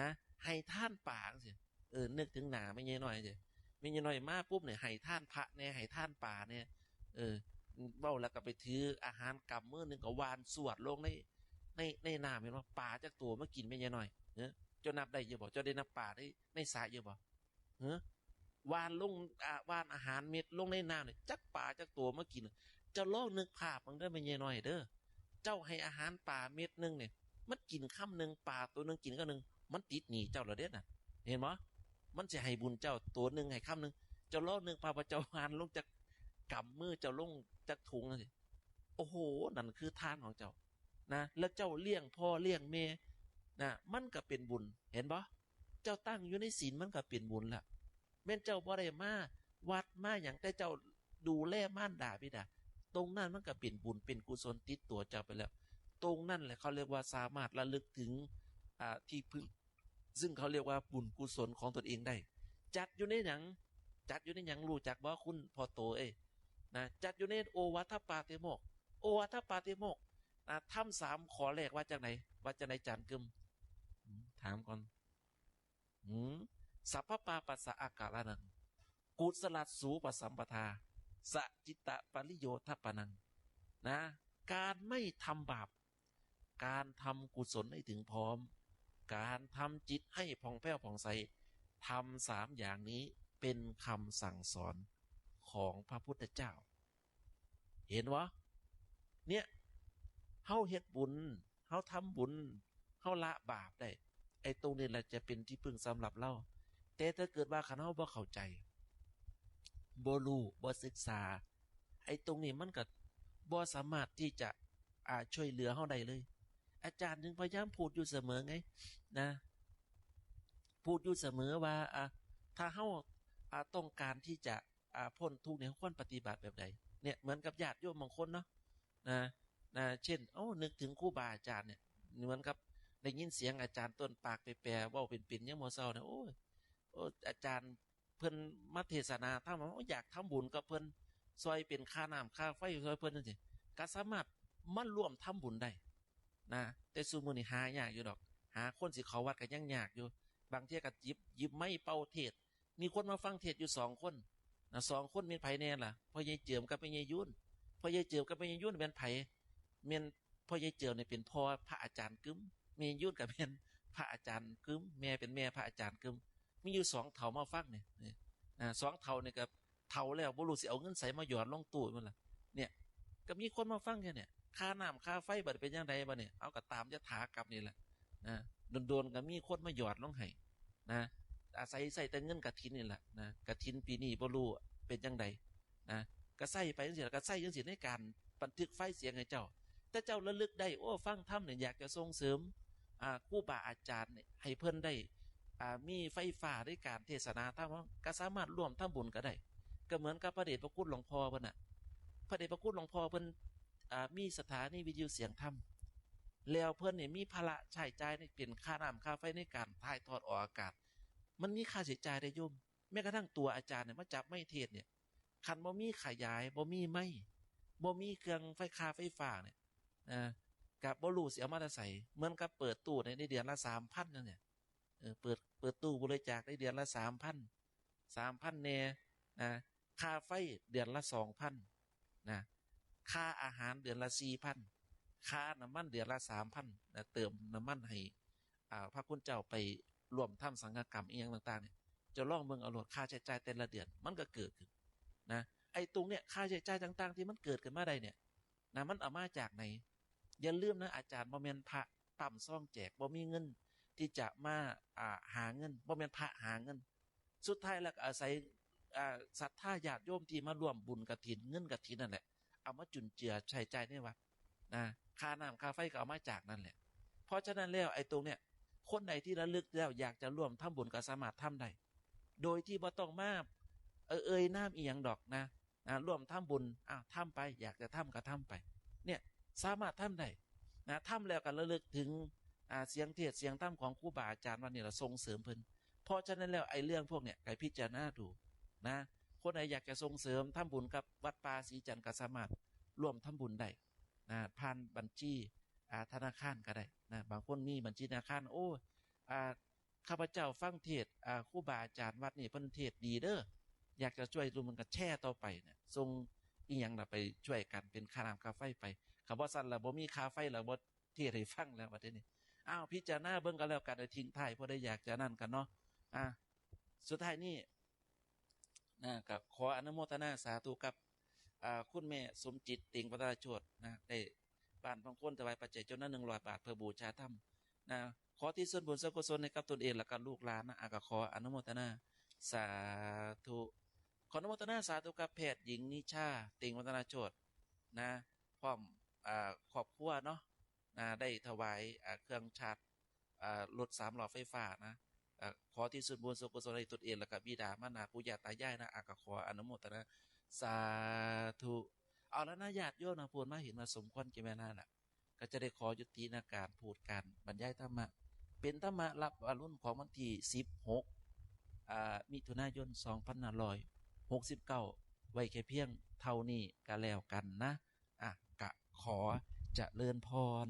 นะ ให้ทานปลาจั่งซี้ เออ นึกถึงหน้าแม่ใหญ่น้อยจั่งซี้ แม่ใหญ่น้อยมาปุ๊บนี่ให้ทานพระแหน่ ให้ทานปลาแหน่ เออ เว้าแล้วก็ไปถืออาหารกำมื้อหนึ่งก็หว่านสวดลงใน ใน ในน้ำ เห็นบ่ ปลาจักตัวมากินแม่ใหญ่น้อย เออ เจ้านับได้อยู่บ่ เจ้าได้นับปลาใน ในสระอยู่บ่ เฮ้อ หว่านลง อ่า หว่านอาหารเม็ดลงในน้ำนี่ จักปลาจักตัวมากิน เจ้าลองนึกภาพเบิ่งเด้อแม่ใหญ่น้อยเด้อ เจ้าให้อาหารปลาเม็ดหนึ่งนี่ มันกินคำหนึ่ง ปลาตัวหนึ่งกินคำหนึ่ง มันติดหนี้เจ้าแล้วเด้น่ะ เห็นบ่ มันสิให้บุญเจ้าตัวหนึ่งให้คำหนึ่ง เจ้าลองนึกภาพว่าเจ้าหว่านลงจักกำมือเจ้าลงจักถุงจั่งซี้ โอ้โห นั่นคือทานของเจ้า นะ แล้วเจ้าเลี้ยงพ่อเลี้ยงแม่ นะ มันก็เป็นบุญ เห็นบ่ เจ้าตั้งอยู่ในศีลมันก็เป็นบุญละ แม่นเจ้าบ่ได้มาวัดมาหยัง แต่เจ้าดูแลมารดาบิดา ตรงนั้นมันก็เป็นบุญเป็นกุศลติดตัวเจ้าไปแล้ว ตรงนั้นแหละเขาเรียกว่าสามารถระลึกถึง อ่า ที่พึ่ง ซึ่งเขาเรียกว่าบุญกุศลของตนเองได้ จัดอยู่ในหยัง จัดอยู่ในหยัง รู้จักบ่คุณพ่อโตเอ้ย นะ จัดอยู่ในโอวาทปาติโมกข์ โอวาทปาติโมกข์ นะ ธรรมสามข้อแรกว่าจั่งใด ว่าจั่งใด จารย์กึม อืม ถามก่อน อืม สัพพปาปัสสะอาการะนัง กุศลัสสูปสัมปทา สะจิตตปริโยธปนัง นะ การไม่ทำบาป การทำกุศลให้ถึงพร้อม การทำจิตให้ผ่องแผ้วผ่องใส ธรรมสามอย่างนี้เป็นคำสั่งสอนของพระพุทธเจ้า เห็นบ่ เนี่ย เฮาเฮ็ดบุญ เฮาทำบุญ เฮาละบาปได้ ไอ้ตรงนี้แหละจะเป็นที่พึ่งสำหรับเฮา แต่ถ้าเกิดว่าคันเฮาบ่เข้าใจ บ่รู้ บ่ศึกษา ไอ้ตรงนี้มันก็บ่สามารถที่จะ อ่า ช่วยเหลือเฮาได้เลย อาจารย์ถึงพยายามพูดอยู่เสมอไง นะ พูดอยู่เสมอว่า อ่า ถ้าเฮา อ่า ต้องการที่จะ อ่า พ้นทุกข์เนี่ย ควรปฏิบัติแบบใด เนี่ย เหมือนกับญาติโยมบางคนเนาะ นะ นะ เช่น เอ้า นึกถึงครูบาอาจารย์เนี่ย เหมือนกับได้ยินเสียงอาจารย์ต้นปากแปรๆ เว้าเป็นๆ ยามมื้อเช้าเนี่ย โอ้ย โอ้ อาจารย์เพิ่นมาเทศนาธรรม โอ้ อยากทำบุญกับเพิ่น ซ่อยเป็นค่าน้ำค่าไฟซ่อยเพิ่นจั่งซี้ ก็สามารถมาร่วมทำบุญได้ นะ แต่ซุมื้อนี้หายากอยู่ดอก หาคนสิเข้าวัดก็ยังยากอยู่ บางเทื่อก็หยิบ หยิบไมค์เป่าเทศน์ มีคนมาฟังเทศน์อยู่สองคน นะ สองคนแม่นไผแน่ล่ะ พ่อใหญ่เจิมกับแม่ใหญ่ยูน พ่อใหญ่เจิมกับแม่ใหญ่ยูนแม่นไผ แม่นพ่อใหญ่เจิมเนี่ยเป็นพ่อพระอาจารย์กึม แม่ใหญ่ยูนก็แม่นพระอาจารย์กึม แม่เป็นแม่พระอาจารย์กึม มีอยู่สองเฒ่ามาฟังเนี่ย นี่ อ่า สองเฒ่านี่ก็เฒ่าแล้ว บ่รู้สิเอาเงินไสมาหยอดลงตู้มันล่ะ เนี่ย ก็มีคนมาฟังแค่เนี่ย ค่าน้ำค่าไฟบัดเป็นจั่งใดบัดเนี่ย เอาก็ตามยถากรรมนี่แหละ นะ โดนๆ ก็มีคนมาหยอดลงให้ นะ อาศัยใช้แต่เงินกฐินนี่แหละ นะ กฐินปีนี้บ่รู้เป็นจั่งใด นะ ก็ใช้ไปจั่งซี้ล่ะ ก็ใช้จั่งซี้ในการบันทึกไฟล์เสียงให้เจ้า แต่เจ้าระลึกได้ โอ้ ฟังธรรมเนี่ย อยากจะส่งเสริม อ่า ครูบาอาจารย์เนี่ย ให้เพิ่นได้ อ่า มีไฟฟ้าในการเทศนาธรรม ก็สามารถร่วมทำบุญก็ได้ ก็เหมือนกับพระเดชพระคุณหลวงพ่อเพิ่นน่ะ พระเดชพระคุณหลวงพ่อเพิ่น อ่า มีสถานีวิทยุเสียงธรรม แล้วเพิ่นนี่มีภาระใช้จ่ายในเป็นค่าน้ำค่าไฟในการถ่ายทอดออกอากาศ มันมีค่าใช้จ่ายเด้โยม แม้กระทั่งตัวอาจารย์เนี่ยมาจับไมค์เทศน์เนี่ย คันบ่มีขยาย บ่มีไมค์ บ่มีเครื่องไฟค่าไฟฟ้าเนี่ย อ่า ก็บ่รู้สิเอามาแต่ไส เหมือนกับเปิดตู้ใน ในเดือนละสามพันนั่นเนี่ย เออ เปิด เปิดตู้บริจาคได้เดือนละสามพัน สามพันแหน่ นะ ค่าไฟเดือนละสองพัน นะ ค่าอาหารเดือนละสี่พัน ค่าน้ำมันเดือนละสามพัน นะ เติมน้ำมันให้ อ่า พระคุณเจ้าไป ร่วมทำสังฆกรรมอีหยังต่างๆเนี่ย เจ้าลองเบิ่งเอาโลด ค่าใช้จ่ายแต่ละเดือนมันก็เกิดขึ้นนะ ไอ้ตรงเนี้ย ค่าใช้จ่ายต่างๆที่มันเกิดขึ้นมาได้เนี่ยนะ มันเอามาจากไหน อย่าลืมนะ อาจารย์บ่แม่นพระตั้มซองแจก บ่มีเงินที่จะมา อ่า หาเงิน บ่แม่นพระหาเงิน สุดท้ายแล้วก็อาศัย อ่า ศรัทธาญาติโยมที่มาร่วมบุญกฐิน เงินกฐินนั่นแหละ เอามาจุนเจือใช้จ่ายในวัดนะ ค่าน้ำค่าไฟก็เอามาจากนั่นแหละ เพราะฉะนั้นแล้วไอ้ตรงเนี้ย คนไหนที่ระลึกแล้วอยากจะร่วมทำบุญก็สามารถทำได้ โดยที่บ่ต้องมา เอ่ย เอ่ยนามอีหยังดอกนะ นะ ร่วมทำบุญ อ้าว ทำไป อยากจะทำก็ทำไป เนี่ย สามารถทำได้นะ ทำแล้วก็ระลึกถึง อ่า เสียงเทศน์เสียงธรรมของครูบาอาจารย์วัดนี่ล่ะ ส่งเสริมเพิ่น เพราะฉะนั้นแล้วไอ้เรื่องพวกเนี้ย ให้พิจารณาดูนะ คนไหนอยากจะส่งเสริมทำบุญกับวัดป่าศรีจันทร์ก็สามารถร่วมทำบุญได้นะ ผ่านบัญชี อ่า ธนาคารก็ได้นะ บางคนมีบัญชีธนาคาร โอ้ อ่า ข้าพเจ้าฟังเทศน์ อ่า ครูบาอาจารย์วัดนี่เพิ่นเทศน์ดีเด้อ อยากจะช่วยร่วมกัน ก็แชร์ต่อไปเนี่ย ส่งอีหยังล่ะ ไปช่วยกันเป็นค่าน้ำค่าไฟไป คันบ่ซั้นล่ะ บ่มีค่าไฟล่ะ บ่เทศน์ให้ฟังแล้วบัดนี้ อ้าว พิจารณาเบิ่งก็แล้วกัน เอาทิ้งท้าย ผู้ใดอยากจะนั่นกันเนาะ อ่า สุดท้ายนี่นะ ก็ขออนุโมทนาสาธุกับ อ่า คุณแม่สมจิต ติ่งวัฒนโชตินะ ได้ บ้านบางคนถวายปัจจัยจำนวนหนึ่งร้อยบาท เพื่อบูชาธรรมนะ ขอที่ส่วนบุญส่วนกุศลให้กับตนเองและกับลูกหลานนะ อ่ะ ก็ขออนุโมทนาสาธุ ขออนุโมทนาสาธุกับแพทย์หญิงนิชา ติ่งวัฒนโชตินะ พร้อม อ่า ครอบครัวเนาะนะ ได้ถวาย อ่า เครื่องชาร์จ อ่า รถสามล้อไฟฟ้านะ อ่า ขอที่ส่วนบุญส่วนกุศลให้ตนเองและกับบิดามารดาปู่ย่าตายายนะ อ่ะ ก็ขออนุโมทนาสาธุ เอาละนะ ญาติโยมนะ พูดมาเห็นว่าสมควรแก่เวลาละ ก็จะได้ขอยุตินะ การพูดการบรรยายธรรมะ เป็นธรรมะรับอรุณของวันที่สิบหก อ่า มิถุนายน สองพันห้าร้อยหกสิบเก้า ไว้แค่เพียงเท่านี้ก็แล้วกันนะ อ่ะ ก็ขอเจริญพร